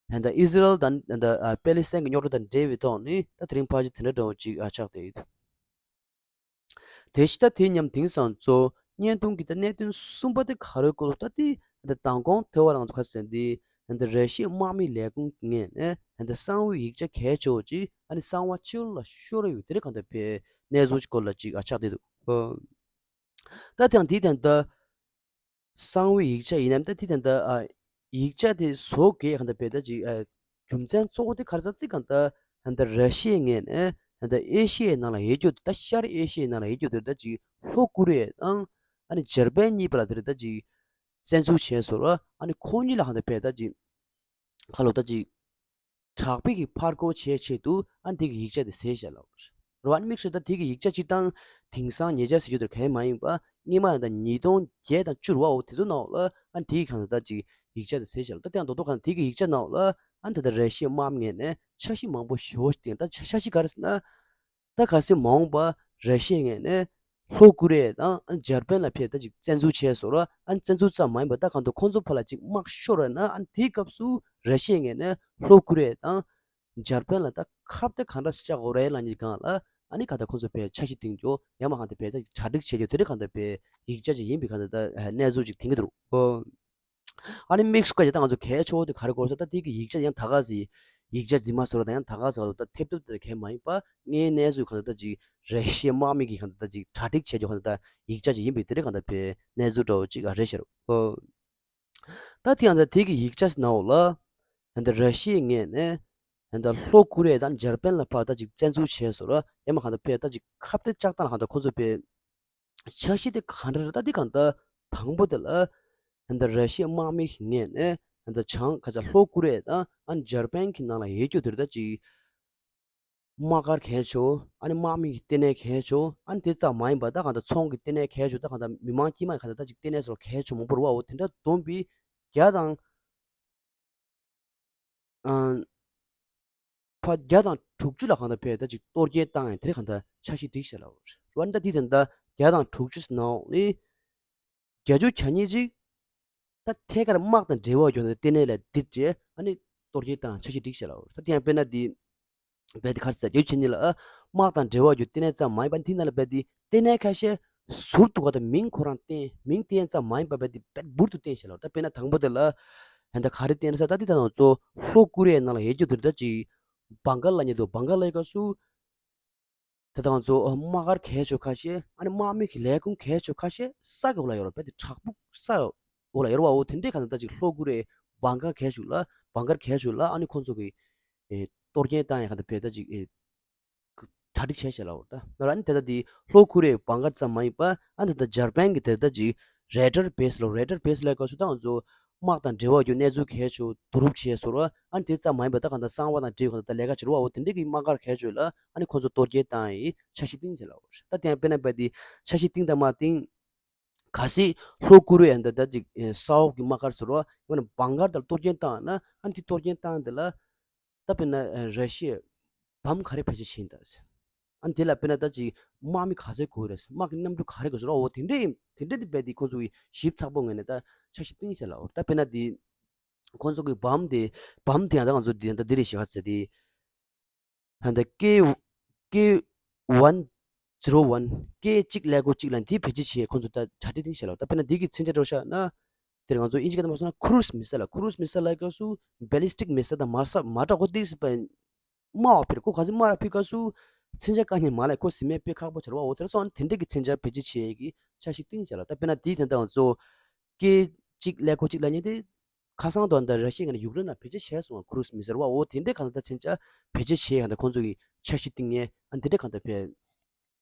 ད་ལྟ་ཨི་ཟི་རལ་དང་ད་ལྟ་ཨ་པེ་ལི་སི་ཐན་གྱི་རྙོག་དྲ་དང་འབྲེལ་བའི་ཐོག་ནས་ད་དེ་རིང་ཕལ་ཆེར་དེ་འདྲ་འདྲ་བོ་ཅིག་ཨ་ཆགས་བསྡད་ཡོད། དེ་བཞིན་ད་དེ་མཉམ་དེང་སང་གཙོ་བོ་བརྙན་ཐུང་གི་ད་གནད་དོན་གསུམ་པ་དེ་ག་རེ་སྐོར་ད་དེ་ད་ལྟ་མདང་དགོང་དེ་བ་རང་ཚོ་ཁ་གསལ་འདི་ད་ལྟ་ར་ཤི་ཡའི་དམག་མི་ལས་ཁུངས་ངོས་ནས་ད་ལྟ་གསང་བའི་ཡིག་ཆ་གལ་ཆེ་བོ་ཅིག་ཨ་ནི་གསང་བ་ཕྱི་ལོགས་ལ་ཤོར་ཡོད་དེ་རིགས་གང་ལྟར་ཕེ་གནས་ཚུལ་གྱི་སྐོར་ལ་ཅིག་ཨ་ཆགས་བསྡད་འདུག་ད་དེ་ཡང་འདི་ད་ལྟ་གསང་བའི་ཡིག་ཆ་ཡིན་ནམ་ད་དེ་ད་ལྟ་ཨ་ཡིག་ཆ་དེ་བཟོ་དགོས་གང་ལྟར་ཕེ་ད་ཅིག་ཨ་རྒྱུ་མཚན་གཙོ་བོ་དེ་ག་རེ་ད་དེ་གང་ལྟར་ད་ལྟ་ར་ཤི་ཡའི་ངོས་ནས་ད་ལྟ་ཨེ་ཤི་ཡའི་ནང་ལ་ཡོད་རྒྱུ་ད་ཤར་ཨེ་ཤི་ཡའི་ནང་ལ་ཡོད་རྒྱུ་དེ་ད་ཅིག་ལྷོ་ཀོ་རི་ཡ་དང་ཨ་ནི་འཇར་པན་གཉིས་པ་ལ་དེ་ད་ཅིག་བཙན་འཛུལ་བྱས་སོང་ར། ཨ་ནི་ཁོང་གཉིས་ལ་གང་ལྟར་ཕེ་ད་ཅིག་ཁ་ལོ་ད་ཅིག་དྲག་པོའི་གི་ཕར་རྒོལ་བྱེད་ཆེད་དུ་ཨ་ནི་དེ་གི་ཡིག་ཆ་དེ་བཟོས་བཞག་ལ། རོ་ཨ་ནི་དམིགས་བསལ་ད་དེ་གི་ཡིག་ཆ་སྤྱིར་བཏང་དེང་སང་ཉེ་ཆར་ཟེར་རྒྱུ་དེ་གང་མ་ཡིན་པ་སྔོན་མ་ཡང་ད་ཉིས་སྟོང་བརྒྱད་དང་བཅུ་རུ་བ་འོ་དེ་ཚོ་ནང་ལ་ཨ་ནི་དེ་གི་གང་ལྟར་ད་ཅིག་ཡིག་ཆ་དེ་བཟོས་བཞག་ལ། ད་དེ་ཡང་རྡོག་རྡོག་གང་དེ་གི་ཡིག་ཆ་ནང་ལ་ཨ་ནི་ད་ལྟ་ར་ཤི་ཡའི་དམག་མི་ངོས་ནས་འཆར་གཞི་མང་པོ་ཞེ་པོ་ཞིག་བཏིང་ད་འཆར་གཞི་ག་རེ་ཟེར་ན། ད་གལ་སྲིད་མ་འོངས་པ་ར་ཤི་ཡའི་ངོས་ནས་ལྷོ་ཀོ་རི་ཡ་དང་འཇར་པན་ལ་ཕེ་ད་ཅིག་བཙན་འཛུལ་བྱས་སོང་ར། ཨ་ནི་བཙན་འཛུལ་ཙམ་མ་ཡིན་པ་ད་གང་ལྟར་ཁོང་ཚོ་ཕར་ལ་ཅིག་དམག་ཤོར་བ་ན་ཨ་ནི་དེའི་སྐབས་སུ་ར་ཤི་ཡའི་ངོས་ནས་ལྷོ་ཀོ་རི་ཡ་དང་འཇར་པན་ལ་ད་ཁ་གཏད་ག་འདྲ་ཞིག་བཅག་དགོས་རེད་ལབ་མཁན་སྒང་ལ་ཨ་ནི་གང་ལྟར་ཁོང་ཚོ་ཕེ་འཆར་གཞི་བཏིང་རྒྱུ་ཡང་མ་གང་ལྟར་ཕེ་ད་གྲ་སྒྲིག་བྱེད་རྒྱུ་དེ་འདྲ་གང་ལྟར་ཕེ་ཡིག་ཆ་ཅིག་ཡིན་པའི་གང་ལྟར་ད་གནས་ཚུལ་ཅིག་བཏིང་གི་འདུག་ཨ་ནི་དམིགས་སུ་བཀར་བྱས་ད་ང་ཚོ་གལ་ཆེ་བོ་དེ་ག་རེ་སྐོར་ཟེར་ད་དེ་གི་ཡིག་ཆ་ཡང་ད་ག་ཟེ་ཡིག་ཆ་རྫུན་མ་བཟོ་ར་ད་ཡང་ད་ག་ཟེ་ད་ཐེབས་ཐུབ་དེ་གལ་མ་ཡིན་པ་ངའི་གནས་ཚུལ་གང་ལྟར་ད་ཅིག་ར་ཤི་ཡའི་དམག་མི་གི་གང་ལྟར་ད་ཅིག་གྲ་སྒྲིག་བྱས་རྒྱུ་གང་ལྟར་ད་ཡིག་ཆ་ཅིག་ཡིན་པའི་དེ་རིགས་གང་ལྟར་ཕེ་གནས་ཚུལ་འདྲ་བོ་ཅིག་ཨ་རེད་ཤག་རོ། ད་དེ་ཡང་ད་དེ་གི་ཡིག་ཆ་ནང་ལ་ད་ལྟ་ར་ཤི་ཡའི་ངོས་ནས་ད་ལྟ་ལྷོ་ཀོ་རི་ཡ་དང་འཇར་པན་ལ་ཕར་ད་ཅིག་བཙན་འཛུལ་བྱས་སོང་ར། ཡང་མ་གང་ལྟར་ཕེ་ད་ཅིག་ཁ་གཏད་བཅག་སྟངས་ལ་གང་ལྟར་ཁོང་ཚོ་ཕེ་འཆར་གཞི་དེ་ག་འདྲ་རེད། ད་འདི་གང་ལྟར་དང་པོ་དེ་ལ་ད་ལྟ་ར་ཤི་ཡའི་དམག་མི་ཞིག་ངོས་ནས་ད་ལྟ་བྱང་ཁ་ཆ་ལྷོ་ཀོ་རི་ཡ་དང་ཨ་ནི་འཇར་པན་གྱི་ནང་ལ་ཡོད་རྒྱུ་དེ་རེད། ད་ཅིག་དམག་སྒར་གལ་ཆེ་བོ་ཨ་ནི་དམག་མི་གི་ལྟེ་གནས་གལ་ཆེ་བོ་ཨ་ནི་དེ་ཙམ་མ་ཡིན་པ་ད་གང་ལྟར་ཚོང་གི་ལྟེ་གནས་གལ་ཆེ་བོ་ད་གང་ལྟར་མི་མང་དཀྱུས་མ་གང་ལྟར་ད་ཅིག་ལྟེ་གནས་སོགས་གལ་ཆེ་བོ་མང་པོ་རེད་བ། འོ་དེ་འདྲ་བསྡོམས་པའི་བརྒྱ་དང་ཕ་བརྒྱ་དང་དྲུག་ཅུ་ལ་གང་ལྟར་ཕེ་ད་ཅིག་གཏོར་སྐྱོན་བཏང་ཡང་དེ་རིང་གང་ལྟར་འཆར་གཞི་སྒྲིག་བྱས་ལ། འོ་ད་འདི་ད་ལྟ་བརྒྱ་དང་དྲུག་ཅུ་ནང་ནས་བརྒྱད་ཅུ་གྱ་གཉིས་ཅིག་ད་ཐད་ཀར་དམག་དང་འབྲེལ་བ་ཡོད་ན་ལྟེ་གནས་ལ་སྡིབ་རྗེས་ཨ་ནི་གཏོར་སྐྱོན་བཏང་འཆར་གཞི་སྒྲིག་བྱས་ལ། འོ་ད་དེ་ཡང་དཔེར་ན་འདི་བས་དེ་ག་རེ་ཟེར་བརྒྱད་ཅུ་གྱ་གཉིས་ལ་དམག་དང་འབྲེལ་བ་ཡོད་ལྟེ་གནས་ཙམ་མ་ཡིན་པ་འདི་ནང་ལ་བས་དེ་ལྟེ་གནས་ཁ་ཤས་ཟུར་དུ་ག་ད་མིང་ཁོ་རང་བསྟན་མིང་བསྟན་ཙམ་མ་ཡིན་པ་བས་དེ་བས་འབུར་དུ་བསྟན་བྱས་ལ། ད་དཔེར་ན་དང་པོ་དེ་ལ་ཧན་ད་ག་རེ་བསྟན་ས་ད་འདི་ད་ནང་ཚོ་ལྷོ་ཀོ་རི་ཡའི་ནང་ལ་ཡོད་རྒྱུ་དེ་ད་ཅིག་བང་ཀར་ལབ་མཁན་འདུག་བང་ཀར་ལབ་སྐབས་སུ་ད་ང་ཚོ་དམག་སྒར་གལ་ཆེ་ཁ་ཤས་ཨ་ནི་དམག་མི་གི་ལས་ཁུངས་གལ་ཆེ་ཁ་ཤས་ས་གི་འོག་ལ་ཡོད་རེད། བས་དེ་བྲག་ཕུག་ས་འོག་ལ་ཡོད་རེད་བ། འོ་དེ་འདྲའི་ག་ད་ད་ཅིག་ལྷོ་ཀོ་རི་ཡའི་བང་ཀར་གལ་ཆེ་ལ་བང་ཀར་གལ་ཆེ་ལ་ཨ་ནི་ཁོང་ཚོ་གི་ཨེ་གཏོར་སྐྱོན་བཏང་ཡ་ག་ད་བས་ད་ཅིག་ཨེ་གྲ་སྒྲིག་བྱས་བྱས་ལ། འོ་ད་ང་རང་ནི་དེ་ད་དེ་ལྷོ་ཀོ་རི་ཡའི་བང་ཀར་ཙམ་མ་ཡིན་པ་ཨ་ནི་ད་ད་འཇར་པན་གི་དེ་ད་ཅིག་རེ་ཌར་བེ་སི་ལ། རེ་ཌར་བེ་སི་ལ་སྐབས་སུ་ད་ང་ཚོ་དམག་དང་འབྲེལ་བ་ཡོད་གནས་ཚུལ་གལ་ཆེ་བསྡུ་རུབ་བྱས་སོང་ར། ཨ་ནི་དེ་ཙམ་མ་ཡིན་པ་ད་གང་ལྟར་གསང་བ་དང་འབྲེལ་བ་གང་ལྟར་ལས་ཀ་བྱེད་རུ་བ། འོ་དེ་འདྲའི་གི་དམག་སྒར་གལ་ཆེ་ལ་ཨ་ནི་ཁོང་ཚོ་གཏོར་སྐྱོན་བཏང་ཡི་འཆར་གཞི་བཏིང་བྱས་ལ། འོ་ད་དེ་ཡང་དཔེར་ན་བས་དེ་འཆར་གཞི་བཏིང་དང་མ་བཏིང་ གལ་སྲིད་ལྷོ་ཀོ་རི་ཡ་འདི་ད་ཅིག་ས་འོག་གི་དམག་སྒར་ཟེར་བ་ཡང་ན་བང་གར་དང་གཏོར་སྐྱོན་བཏང་ན། ཨ་ནི་དེ་གཏོར་སྐྱོན་བཏང་འདི་ལ་ད་དཔེར་ན་ར་ཤི་ཡས་བམ་ག་རེ་བེད་སྤྱོད་བྱེད་ཡིན་ད། ཨ་ནི་དེ་ལ་དཔེར་ན་ད་ཅིག་དམག་མི་ག་ཚད་དགོས་རེད། དམག་གི་གནམ་གྲུ་ག་རེ་དགོས་ཟེར་བ། འོ་དེ་འདྲས་དེ་འདྲས་དེ་རྦད་དེ་ཁོང་ཚོ་གི་ཞིབ་ཚགས་པོ་ངོས་ནས་ད་འཆར་གཞི་བཏིང་བྱས་ལ། འོ་ད་དཔེར་ན་དེ་ཁོང་ཚོ་གི་བམ་དེ་བམ་དེ་ཡང་ད་ང་ཚོ་དེ་ད་འདི་རེད་ཤག་ཟེར་དེ། ཧན་ད་ཀེ་ཀེ་ཝན་ཛི་རོ་ཝན། ཀེ་གཅིག་ཀླད་ཀོར་གཅིག་ལ་འདི་བེད་སྤྱོད་བྱེད། ཁོང་ཚོ་ད་གྲ་སྒྲིག་བཏིང་བྱས་ལ། ད་དཔེར་ན་འདི་གི་མཚོན་ཆ་འགྲོ་ཤག་ན། དེར་ང་ཚོ་དབྱིན་ཇི་སྐད་ནང་མ་སོང་ན་ཁུ་རུ་སི་མི་སེལ་ལ། ཁུ་རུ་སི་མི་སེལ་ལ་སྐབས་སུ་བེ་ལི་སི་ཊིག་མི་སེལ་དང་མ་ས་མ་དྲག་གོ་ཏིག་སི་པ་དམག་བ་ཕེར་ཁོ་ག་ཚོད་དམག་ར་ཕུལ་སྐབས་སུ་མཚོན་ཆ་བཀག་ཉེན་མ་ལས་ཁོ་ཟིན་མེད་དཔེ་ཁག་པོ་ཆེ་ར་བ། འོ་དེར་སོང་དེ་འདྲས་ཀྱི་མཚོན་ཆ་བེད་སྤྱོད་བྱེད་ཀྱི་འཆར་གཞི་བཏིང་བྱས་ལ། ད་དཔེར་ན་འདི་དེ་འདྲ་ང་ཚོ་ཀེ་གཅིག་ཀླད་ཀོར་གཅིག་ལ་ཉེ་དེ། ཁ་སང་དུ་ད་ར་ཤི་ཡས་ནས་ཡུཀ་རེན་ལ་བེད་སྤྱོད་བྱས་སོང་། ཁུ་རུ་སི་མི་སེལ་བ། འོ་དེ་འདྲས་གང་ལྟར་མཚོན་ཆ་བེད་སྤྱོད་བྱས་གང་ལྟར་ཁོང་ཚོ་གི་འཆར་གཞི་བཏིང་ངེས། ཨ་དེ་འདྲས་གང་ལྟར་བས་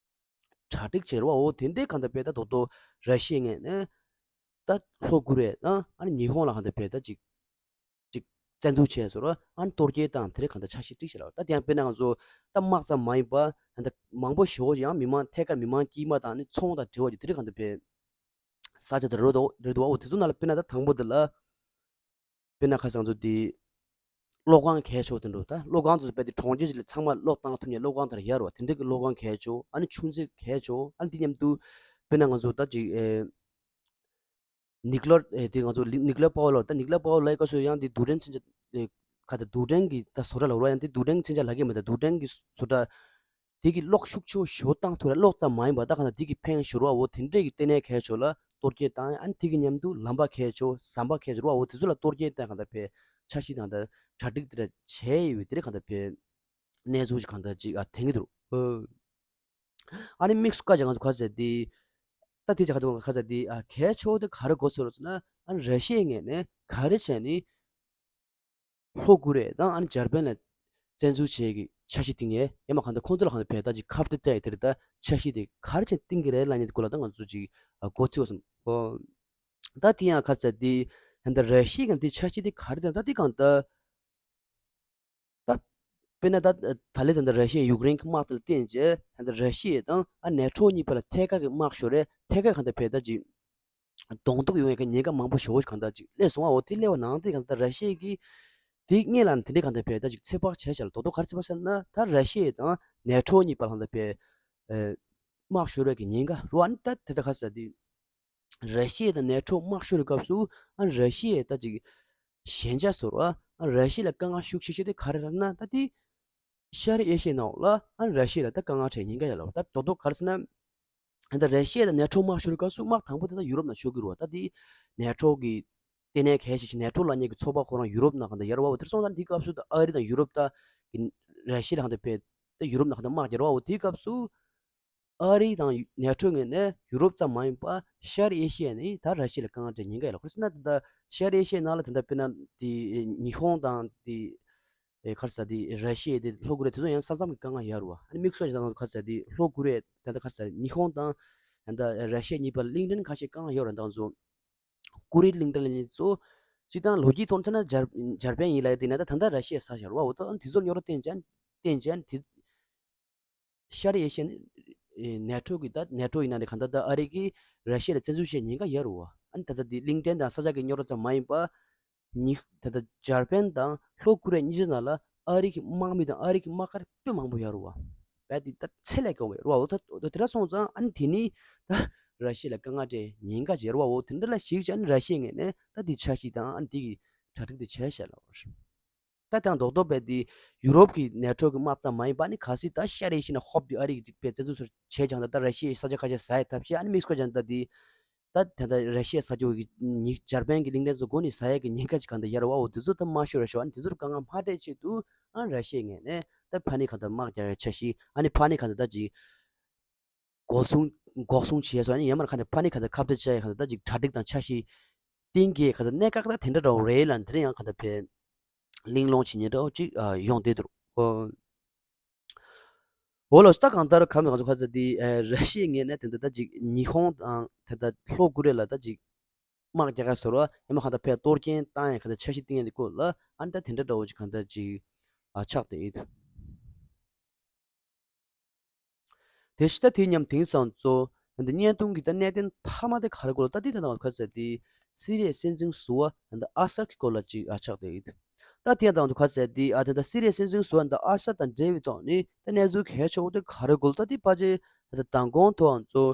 གྲ་སྒྲིག་བྱས་ར་བ། འོ་དེ་འདྲས་གང་ལྟར་བས་ད་དོག་དོག་ར་ཤི་ཡས་ངས་ནས་ད་ལྷོ་ཀོ་རི་ཡ་དང་ཨ་ནི་ཉི་ཧོང་ལ་གང་ལྟར་བས་ད་ཅིག་ཅིག་བཙན་འཛུལ་བྱས་སོང་ར། ཨ་ནི་གཏོར་སྐྱོན་དང་དེ་འདྲས་གང་ལྟར་འཆར་གཞི་བསྒྲིགས་བྱས་ལ། ད་དེ་ཡང་དཔེར་ན་ང་ཚོ་ད་དམག་ཙམ་མ་ཡིན་པ་ད་མང་པོ་ཞེ་པོ་ཅིག་ཡང་མི་མང་ཐད་ཀར་མི་མང་དཀྱུས་མ་དང་ནི་ཚོང་དང་འབྲེལ་བ་ཅིག་དེ་འདྲས་གང་ལྟར་བས། ས་ཆ་དེ་རེད་དོ་རེད་དོ། འོ་དེ་ཚོ་ནང་ལ་དཔེར་ན་ད་དང་པོ་དེ་ལ་དཔེར་ན་ཁ་སང་ཚོ་དེ་གློག་ཁང་གས་ཆོག་དེ་འགྲོ། ད་གློག་ཁང་ཚོ་དཔེ་དེ་གྲོང་ཁྱེར་ཅིག་ལ་ཚང་མ་གློག་བཏང་ཐུབ་ཉེ་གློག་ཁང་དེར་ཡར་བ་དེ་འདྲ་གི་གློག་ཁང་གས་ཆོག་ཨ་ནི་ཆུ་མཛོད་གས་ཆོག་ཨ་ནི་དེ་མཉམ་དུ་དཔེར་ན་ང་ཚོ་ད་ཅིག་ཨེ་ནིག་ལར་ཨེ་དེ་ང་ཚོ་ནིག་ལར་པ་ཝར་ལ། ད་ནིག་ལར་པ་ཝར་ལ་སྐབས་སུ་ཡང་དེ་རྡུལ་ཕྲན་མཚོན་ཆ་ཨེ་ཁ་ད་རྡུལ་ཕྲན་གི་ད་བཟོ་གྲྭ་ལ་ར་ཡང་དེ་རྡུལ་ཕྲན་མཚོན་ཆ་ལ་གི་མེད། ད་རྡུལ་ཕྲན་གི་བཟོ་གྲྭ་དེ་གི་གློག་ཤུགས་ཆེ་བོ་ཞེ་པོ་བཏང་ཐུབ་ར། གློག་ཙམ་མ་ཡིན་པ་ད་གང་ལྟར་དེ་གི་ཕན་ཞོར་བ་འོ་དེ་འདྲས་ཀྱི་ལྟེ་གནས་གལ་ཆེ་ལ་གཏོར་སྐྱོན་བཏང་། ཨ་ནི་དེ་གི་མཉམ་དུ་ལམ་པ་གལ་ཆེ་ཟམ་པ་གལ་ཆེ་ར་བ་འོ་དེ་ཚོ་ལ་གཏོར་སྐྱོན་བཏང་གང་ལྟར་ཕན་འཆར་གཞི་དང་ད་གྲ་སྒྲིག་དེ་འདྲ་བྱས་ཡོད་པའི་དེ་འདྲས་གང་ལྟར་ཕན་གནས་ཚུལ་ཞིག་གང་ལྟར་ཅིག་ཨ་དེང་གི་འདུག་ཨ་ནི་དམིགས་སུ་བཀར་བྱས་ང་ཚོ་ག་ཚད་དེ་ད་དེ་ཅག་ག་ཚོད་ག་ཚད་དེ་ཨ་གལ་ཆེ་བོ་དེ་ག་རེ་དགོས་ཟེར་ན། ཨ་ནི་ར་ཤི་ཡའི་ངོས་ནས་ག་རེ་བྱས་ནས་ལྷོ་ཀོ་རི་ཡ་དང་ཨ་ནི་འཇར་པན་ལ་བཙན་འཛུལ་བྱེད་ཀྱི་འཆར་གཞི་བཏིང་ཡས་ཡང་མ་གང་ལྟར་ཁོང་ཚོ་ལ་གང་ལྟར་བས་ད་ཅིག་ཁ་གཏད་བལྟས་དེར་ད་འཆར་གཞི་དེ་ག་རེ་བྱས་བཏིང་གི་རེད་ལབ་མཁན་དེ་སྐོར་ལ་ད་ང་ཚོ་ཅིག་མགོ་ཚོད་བསམ། ཨོ། ད་དེ་ཡང་ཁ་ཚ་དེ་ད་ར་ཤི་ཡའི་གང་དེ་འཆར་གཞི་དེ་ག་རེ་དང་ད་དེ་གང་ད་ད་དཔེར་ན་ད་ད་ལས་ད་ད་ར་ཤི་ཡ་ཡུཀ་རེན་གྱི་དམག་དེ་ལ་བརྟེན་རྗེས་ད་ད་ར་ཤི་ཡ་དང་ཨ་ནེ་ཊོ་གཉིས་བར་ལ་ཐད་ཀར་གྱི་དམག་ཤོར་རེད། ཐད་ཀར་གང་ད་བས་ད་ཅིག་གདོང་གཏུག་ཡོང་ཡག་གི་ཉེན་ཁ་མང་པོ་ཞེ་པོ་ཞིག་གང་ལྟར་ཅིག་སླེབས་སོང་བ། འོ་དེ་སླེབས་པ་ནང་དེ་གང་ལྟར་ར་ཤི་ཡ་གིས་དེ་སྔོན་ལ་དེ་འདྲའི་གང་ལྟར་བས་ད་ཅིག་ཚོད་དཔག་བྱས་བཞག་ལ་རྡོག་རྡོག་ག་རེ་བྱས་པ་ཟེར་ན། ད་ར་ཤི་ཡ་དང་ནེ་ཊོ་གཉིས་བར་ལ་གང་ལྟར་བས་དམག་ཤོར་བའི་གི་ཉེན་ཁ་རུ་ཨ་ནི་ད་དེ་ལྟར་ག་ཟེར་དེ་ར་ཤི་ཡ་དང་ནེ་ཊོ་དམག་ཤོར་བའི་སྐབས་སུ་ཨ་ནི་ར་ཤི་ཡ་ད་ཅིག་ཞན་ཆ་བཟོ་ར་ཨ་ནི་ར་ཤི་ཡ་ལ་དཀའ་ངལ་ཤུགས་ཆེ་ཤོས་དེ་ག་རེ་རེད་ན། ད་དེ་ཤར་ཨེ་ཤི་ཡའི་ནང་ལ་ཨ་ནི་ར་ཤི་ཡ་ལ་ད་དཀའ་ངལ་འཕྲད་ཉེན་ཁ་ཡོད་ལ། ད་རྡོག་རྡོག་ག་རེ་ཟེར་ན། ད་ར་ཤི་ཡ་དང་ནེ་ཊོ་དམག་ཤོར་སྐབས་སུ་དམག་དང་པོ་དེ་ད་ཡུ་རོབ་ནང་ཤོར་གི་རེད་བ། ད་དེ་ནེ་ཊོ་གི་ལྟེ་གནས་གལ་ཆེ་ཤོས་ནེ་ཊོ་ལབ་མཁན་གྱི་ཚོགས་པ་ཁོ་རང་ཡུ་རོབ་ནང་གང་ལྟར་ཡར་བ་བ། དེར་སོང་ཙང་དེའི་སྐབས་སུ་ད་ཨ་རི་དང་ཡུ་རོབ་ད་གི་ར་ཤི་ཡ་ལ་གང་ལྟར་བས་ད་ཡུ་རོབ་ནང་གང་ལྟར་དམག་རྒྱག་རེད་བ། འོ་དེའི་སྐབས་སུ་ཨ་རི་དང་ནེ་ཊོ་ངོས་ནས་ཡུ་རོབ་ཙམ་མ་ཡིན་པ་ཤར་ཨེ་ཤི་ཡ་ནས་ད་ར་ཤི་ཡ་ལ་དཀའ་ངལ་འཕྲད་ཉེན་ཁ་ཡོད་ལ། ཁོ་ཟེར་ན་ད་ཤར་ཨེ་ཤི་ཡའི་ནང་ལ་ད་ལྟ་དཔེར་ན་དེ་ཉི་ཧོང་དང་དེ་ཨེ་ག་རེ་ཟེར་དེ་ར་ཤི་ཡ་དེ་ལྷོ་ཀོ་རི་ཡ་དེ་ཚོ་ཡང་ས་མཚམས་ཀྱི་དཀའ་ངལ་ཡོད་རེད་བ། ཨ་ནི་དམིགས་བསལ་ཞིག་ད་ག་རེ་ཟེར་དེ་ལྷོ་ཀོ་རི་ཡ་ད་ལྟ་ག་རེ་ཟེར་ཉི་ཧོང་དང་ད་ལྟ་ར་ཤི་ཡ་གཉིས་བར་གླིང་ཕྲན་ཁ་ཤས་དཀའ་ངལ་ཡོད་རེད། ད་ང་ཚོ་ཀུ་རིལ་གླིང་ཕྲན་ལ་ཡིན་ཚོ་སྤྱིར་བཏང་ལོ་རྒྱུས་ཐོག་ཐ་ན་འཇར་འཇར་པན་ཡིན་ལ་ཡ་དེ་ན་ད་ད་ལྟ་ར་ཤི་ཡའི་ས་ཆ་རེད་བ། འོ་ད་དེ་ཚོ་ཉོ་ར་བརྟེན་ཅན་བརྟེན་ཅན་དེ། ཤར་ཨེ་ཤི་ཡ་ནི་ནེ་ཊོ་གི་ད་ནེ་ཊོ་ཡིན་ན་རེད། གང་ལྟར་ད་ཨ་རི་གིས་ར་ཤི་ཡ་ལ་བཙན་འཛུལ་བྱེད་ཉེན་ཁ་ཡོད་རེད་བ། ཨ་ནི་ད་ལྟ་འདི་གླིང་ཕྲན་དང་ས་ཆ་གི་རྙོག་དྲ་ཙམ་མ་ཡིན་པ། ཉི་ད་ལྟ་འཇར་པན་དང་ལྷོ་ཀོ་རི་ཡ་གཉིས་ཆ་ནང་ལ་ཨ་རི་གི་དམག་མི་དང་ཨ་རི་གི་དམག་སྒར་དཔེ་མང་པོ་ཡོད་རེད་བ། རྦད་དེ་ད་ཚད་ལས་བརྒལ་བ་ཡོད་རེད་བ། འོ་ད་འོ་ད་དེ་འདྲ་སོང་ཙང་ཨ་ནི་དེ་ནི་ད་ར་ཤི་ཡ་ལ་དཀའ་ངལ་འཕྲད་ཉེན་ཁ་ཅིག་ཡོད་རེད་བ། འོ་དེ་འདྲ་ལ་གཞིགས་བྱས་ཨ་ནི་ར་ཤི་ཡའི་ངོས་ནས་ད་འདི་འཆར་གཞི་དང་ཨ་ནི་འདི་གི་གྲ་སྒྲིག་དེ་བྱས་བཞག་ལ། ད་དང་རྡོག་རྡོག་རྦད་དེ་ཡུ་རོབ་ཀྱི་ནེ་ཊོ་གི་དམག་ཙམ་མ་ཡིན་པ་ནི་གལ་སྲིད་ད་ཤར་ཨེ་ཤི་ཡ་ནས་ཧོབ་དེ་ཨ་རི་གི་ཅིག་པའི་བཙན་འཛུལ་སོར་བྱས་ཀྱང་ད་ད་ར་ཤི་ཡའི་ས་ཆ་ཁ་ཤས་ཟ་ཡའི་ཐབས་ཤེས་ཨ་ནི་དམིགས་བཀར་ཀྱང་ད་དེ་ད་ད་ད་ར་ཤི་ཡ་ཟ་རྒྱུ་གི་ཉི་འཇར་པན་གྱི་གླིང་ཕྲན་ཚོ་མགོ་ནས་ཟ་ཡ་གི་ཉེན་ཁ་ཅིག་གང་ད་ཡར་བ་འོ་དེ་ཚོ་ད་མ་ཤོར་ར་ཤོག་ཨ་ནི་དེ་ཚོར་དཀའ་ངལ་མ་འཕྲད་ཆེད་དུ་ཨ་ར་ཤི་ཡའི་ངོས་ནས་ད་ཕ་ནི་གང་ད་དམག་རྒྱག་ཡ་འཆར་གཞི་ཨ་ནི་ཕ་ནི་གང་ད་ད་ཅིག་འགོག་སྲུང་འགོག་སྲུང་བྱས་སོ་ཨ་ནི་ཡར་མར་གང་ད་ཕ་ནི་གང་ད་ཁ་གཏད་བྱ་ཡ་གང་ད་ད་ཅིག་གྲ་སྒྲིག་དང་འཆར་གཞི་གཏིང་སྐྱེས་གང་ད་གནད་འགག་ད་དེ་འདྲ་འདྲ་བོ་རེད་ལ་དེ་རིང་ཡང་གང་ད་ཕེ། གླེང་སློང་བྱེད་མཁན་འདྲ་བོ་ཅིག་ཨ་ཡོང་བསྡད་འདུག་ཨོ། འོ་ལགས་སོ། ད་གང་ལྟར་ག་མི་གང་ཚོ་ཁ་ཚ་འདི་ཨ་ར་ཤི་ཡའི་ངོས་ནས་དེ་འདྲ་ད་ཅིག་ཉི་ཧོང་དང་དེ་འདྲ་ལྷོ་ཀོ་རི་ཡ་ལ་ད་ཅིག་དམག་རྒྱག་ག་ཟེར་བ་ཡང་མ་གང་ལྟར་ཕར་གཏོར་སྐྱོན་བཏང་ཡ་གང་ལྟར་འཆར་གཞི་བཏིང་ཡ་འདི་སྐོར་ལ་ཨ་ནི་ད་དེ་འདྲ་འདྲ་བོ་ཅིག་གང་ལྟར་ཅིག་ཨ་ཆགས་བསྡད་ཡོད། དེ་ཕྱི་ད་དེ་མཉམ་དེང་སང་ཚོ་ ད་བརྙན་ཐུང་གི་ད་གནད་དོན་མཐའ་མ་དེ་ག་རེ་སྐོར་ལ། ད་དེ་ད་ང་ཚོ་ག་ཟེར་དེ་སི་རི་ཡའི་སྲིད་འཛིན་ཟུར་པ་ད་ཨ་སར་གྱི་སྐོར་ལ་ཅིག་ཨ་ཆགས་བསྡད་ཡོད། ད་དེ་ད་ང་ཚོ་ག་ཟེར་དེ་ཨ་དེ་ད་སི་རི་ཡའི་སྲིད་འཛིན་ཟུར་པ་ད་ཨ་སར་དང་འབྲེལ་བའི་ཐོག་ནས་ད་གནས་ཚུལ་གལ་ཆེ་བོ་དེ་ག་རེ་སྐོར་ལ། ད་དེ་ཕལ་ཆེར་ད་མདང་དགོང་ཐོག་ང་ཚོ་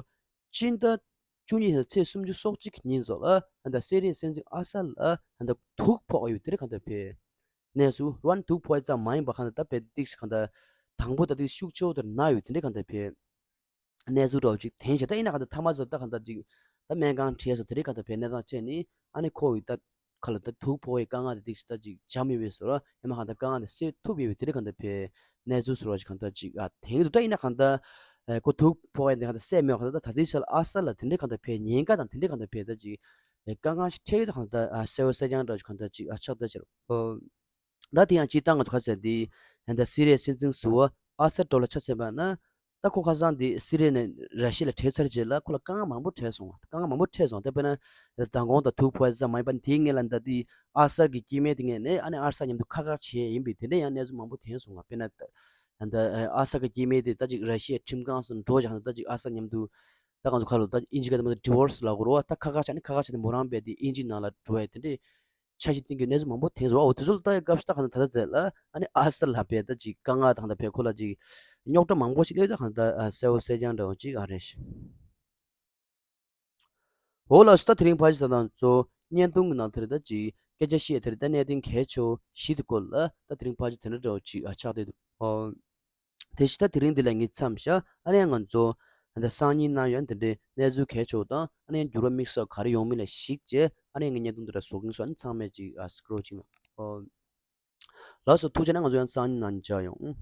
སྤྱི་ཟླ་བཅུ་གཉིས་ཚེས་སུམ་ཅུ་སོ་གཅིག་གི་ཉིན་ཚོ་ལ་ད་སི་རི་ཡའི་སྲིད་འཛིན་ཨ་སར་ལ་ད་དུག་ཕོག་ཡོད་དེ་རེད། གང་ལྟར་བས་གནས་ཚུལ་རོན་དུག་ཕོག་ཡ་ཙམ་མ་ཡིན་པ་གང་ལྟར་ད་བས་ཏིག་གང་ལྟར་དང་པོ་ད་ཏིག་ཤུགས་ཆེ་བོ་དེར་ན་ཡོད་དེ་འདྲའི་གང་ལྟར་བས་གནས་ཚུལ་འདྲ་བོ་ཅིག་ཐོན་ཤག་ད་ཡིན་ན་གང་ལྟར་མཐའ་མ་ཚོ་ད་གང་ལྟར་ཅིག་ད་སྨན་ཁང་ཁྲིད་སོ་དེ་འདྲའི་གང་ལྟར་བས་གནས་སྟངས་བྱས་ནས་ཨ་ནི་ཁོ་ཡི་ད་ཁ་ལ་ད་དུག་ཕོག་ཡའི་དཀའ་ངལ་དེ་ཏིག་ད་ཅིག་འཇམ་ཡོད་པའི་བཟོ་འདྲ། ཡིན་ན་གང་ལྟར་དཀའ་ངལ་དེ་སེལ་ཐུབ་ཡོད་པའི་དེ་འདྲའི་གང་ལྟར་བས་གནས་ཚུལ་བཟོ་འདྲ་ཅིག་གང་ལྟར་ཅིག་ཨ་ཐོན་གྱི་འདུག་ད་ཡིན་ན་གང་ལྟར་ཁོ་དུག་ཕོག་ཡ་དེ་གང་ལྟར་སེལ་མེད་པ་གང་ལྟར་ད་ད་ལྟའི་ཆར་ཨ་སར་ལ་དེ་འདྲའི་གང་ལྟར་བས་ཉེན་ཁ་དང་དེ་འདྲའི་གང་ལྟར་བས་ད་ཅིག་དཀའ་ངལ་ཞིག་འཕྲད་ཡོད། ད་གང་ལྟར་ཨ་གསལ་པོ་གསལ་རྐྱང་འདྲ་ཅིག་གང་ལྟར་ཅིག་ཨ་ཆགས་བསྡད་ཤག་ད་དེ་ཡང་སྤྱིར་བཏང་ང་ཚོ་ག་ཟེར་དེ་ད་སི་རི་ཡའི་སྲིད་འཛིན་ཟུར་པ་ཨ་སར་སྐོར་ལ་ཆ་མཚོན་པ་ན། ད་ཁོ་ཁ་སང་དེ་སི་རི་ཡ་ནས་ར་ཤི་ཡ་ལ་བྲོས་ཚར་རྗེས་ལ་ཁོ་ལ་དཀའ་ངལ་མང་པོ་འཕྲད་སོང་བ། དཀའ་ངལ་མང་པོ་འཕྲད་སོང་། ད་དཔེར་ན་མདང་དགོང་དང་དུག་ཕོག་ཡ་ཙམ་མ་ཡིན་པ་དེའི་སྔོན་ལ་ད་དེ་ཨ་སར་གྱི་སྐྱེ་དམན་དེ་ངོས་ནས་ཨ་ནི་ཨ་སར་མཉམ་དུ་ཁ་ཁ་བྱས་ཡིན་པའི་དེ་འདྲ་ཡང་གནས་ཚུལ་མང་པོ་ཐོན་སོང་བ། དཔེར་ན་ད་ཨ་སར་གྱི་སྐྱེ་དམན་དེ་ད་ཅིག་ར་ཤི་ཡའི་ཁྲིམས་ཁང་སུ་འགྲོ་བཞག་ན་ད་ཅིག་ཨ་སར་མཉམ་དུ་ད་ང་ཚོ་ཁ་ལོ་ད་ཨིན་ཇི་སྐད་དུ་མ་ཌི་བོར་སི་ལབ་དགོས་རེད་བ། ད་ཁ་ཁ་བྱས་ནས་ཁ་ཁ་བྱས་ནས་མོ་རང་བས་དེ་ཨིན་ཇི་ནང་ལ་འགྲོ་ཡ་དེ་འདྲའི་འཆར་གཞི་བཏིང་གི་གནས་ཚུལ་མང་པོ་ཐོན་སོང་བ། འོ་དེ་ཚོ་ལ་ལྟ་ཡ་སྐབས་སུ་ད་གང་ལྟར་ད་ལྟ་ཚེ་ལ་ཨ་ནི་ཨ་སར་ལ་བས་ད་ཅིག་དཀའ་ངལ་དང་ད་བས་ཁོ་ལ་ཅིག་རྙོག་དྲ་མང་པོ་ཞིག་སླེབས། ད་གང་ལྟར་གསལ་པོ་གསལ་རྐྱང་འདྲ་བོ་ཅིག་ཨ་རེད་ཤག་འོ་ལགས་སོ། ད་དེ་རིང་ཕལ་ཆེར་ད་ང་ཚོ་བརྙན་ཐུང་གི་ནང་དེར་ད་ཅིག་སྐད་ཆ་བཤད་དེར་ད་གནད་དོན་གལ་ཆེ་བོ་བཞི་དེ་སྐོར་ལ་ད་དེ་རིང་ཕལ་ཆེར་དེ་འདྲ་འདྲ་བོ་ཅིག་ཨ་ཆགས་བསྡད་འདུག་ཨོ། དེ་བཞིན་ད་དེ་རིང་འདི་ལ་ངས་མཚམས་བཞག་ཨ་ནི་ང་ཚོ་ད་སང་ཉིན་ནང་ཡང་དེ་འདྲའི་གནས་ཚུལ་གལ་ཆེ་བོ་དང་ཨ་ནི་འགྱུར་བ་དམིགས་བསལ་ག་རེ་ཡོང་མིན་ལ་གཞིགས་བྱས་ཨ་ནི་ངས་བརྙན་ཐུང་འདི་འདྲ་བཟོ་གི་ཡིན་སོང་། ཨ་ནི་ཚང་མས་ཅིག་ཨ་སི་ཀྲོལ་ཅིག་གནང་། ཨོ། ལགས་སོ། ཐུགས་རྗེ་ཆེ་གནང་། ང་ཚོ་ཡང་སང་ཉིན་ནང་མཇལ་ཡོང་།